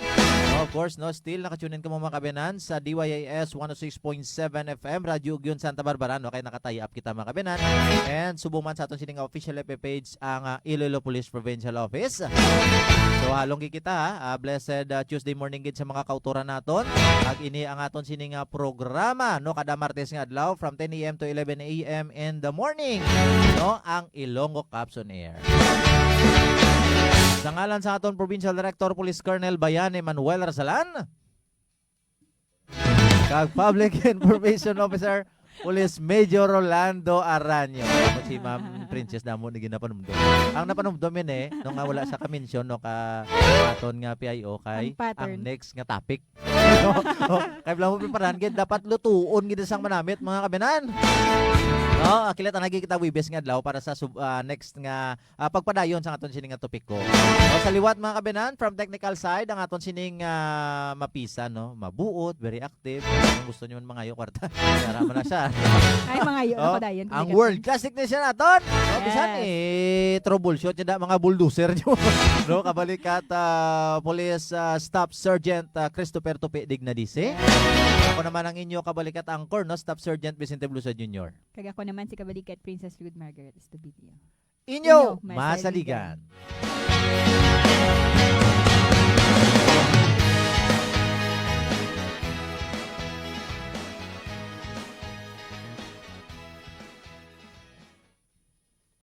Of course, no, still naka-tune in kamo, mga kaabyanan, sa D Y A S one oh six point seven F M, Radyo Ugyon, Santa Barbara, no, kay naka-tie up kita, mga kaabyanan. And subo man sa aton sining official F B page ang, ah, Iloilo Police Provincial Office. So, halong gid kita, ha? Ah, blessed, ah, Tuesday morning gid sa mga kautoran naton. Ag ini ang aton sining, ah, programa, no, kada Martes nga adlaw from ten A M to eleven A M in the morning, no, ang Ilonggo Cops on Air. Sa ngalan sa aton Provincial Director, Police Colonel Bayan Emmanuel Rasalan, kag Public Information Officer, Police Major Rolando Aranyo. Ako si Ma'am Princess, damo na ginapanumdom. Ang napanumdom yun eh, nung nga wala sa ka-mention, no, ka aton nga P I O kay Ang pattern. Ang next nga topic. No? Oh, kay wala mo preparahan, gid dapat lutuon gid sang manamit, mga kaabyanan. No, akilatan lagi kita Webes nga adlaw para sa sub-, ah, next nga, ah, pagpadayon sa aton sining nga topiko. O, sa liwat, mga kaabyanan, from technical side, ang aton sining, ah, mapisa, no? Mabuot, very active. Kung gusto niyo man mangayo kwarta, yara man na siya. Ay, mangayo Oh, ako dayon. Ang world class technician naton. No, bisan Yes. eh, troubleshoot niya na mga bulldozer niyo. No, kabalikat, ah, Police, ah, Staff Sergeant, ah, Christopher Tupi Dignadise. Ako naman ang inyo kabalikat anchor, no, Staff Sergeant Vicente Blusa Junior. Kag ako naman si kabalikat Princess Ruth Margaret Estobidio. Inyo Inyo masaligan. Masaligan.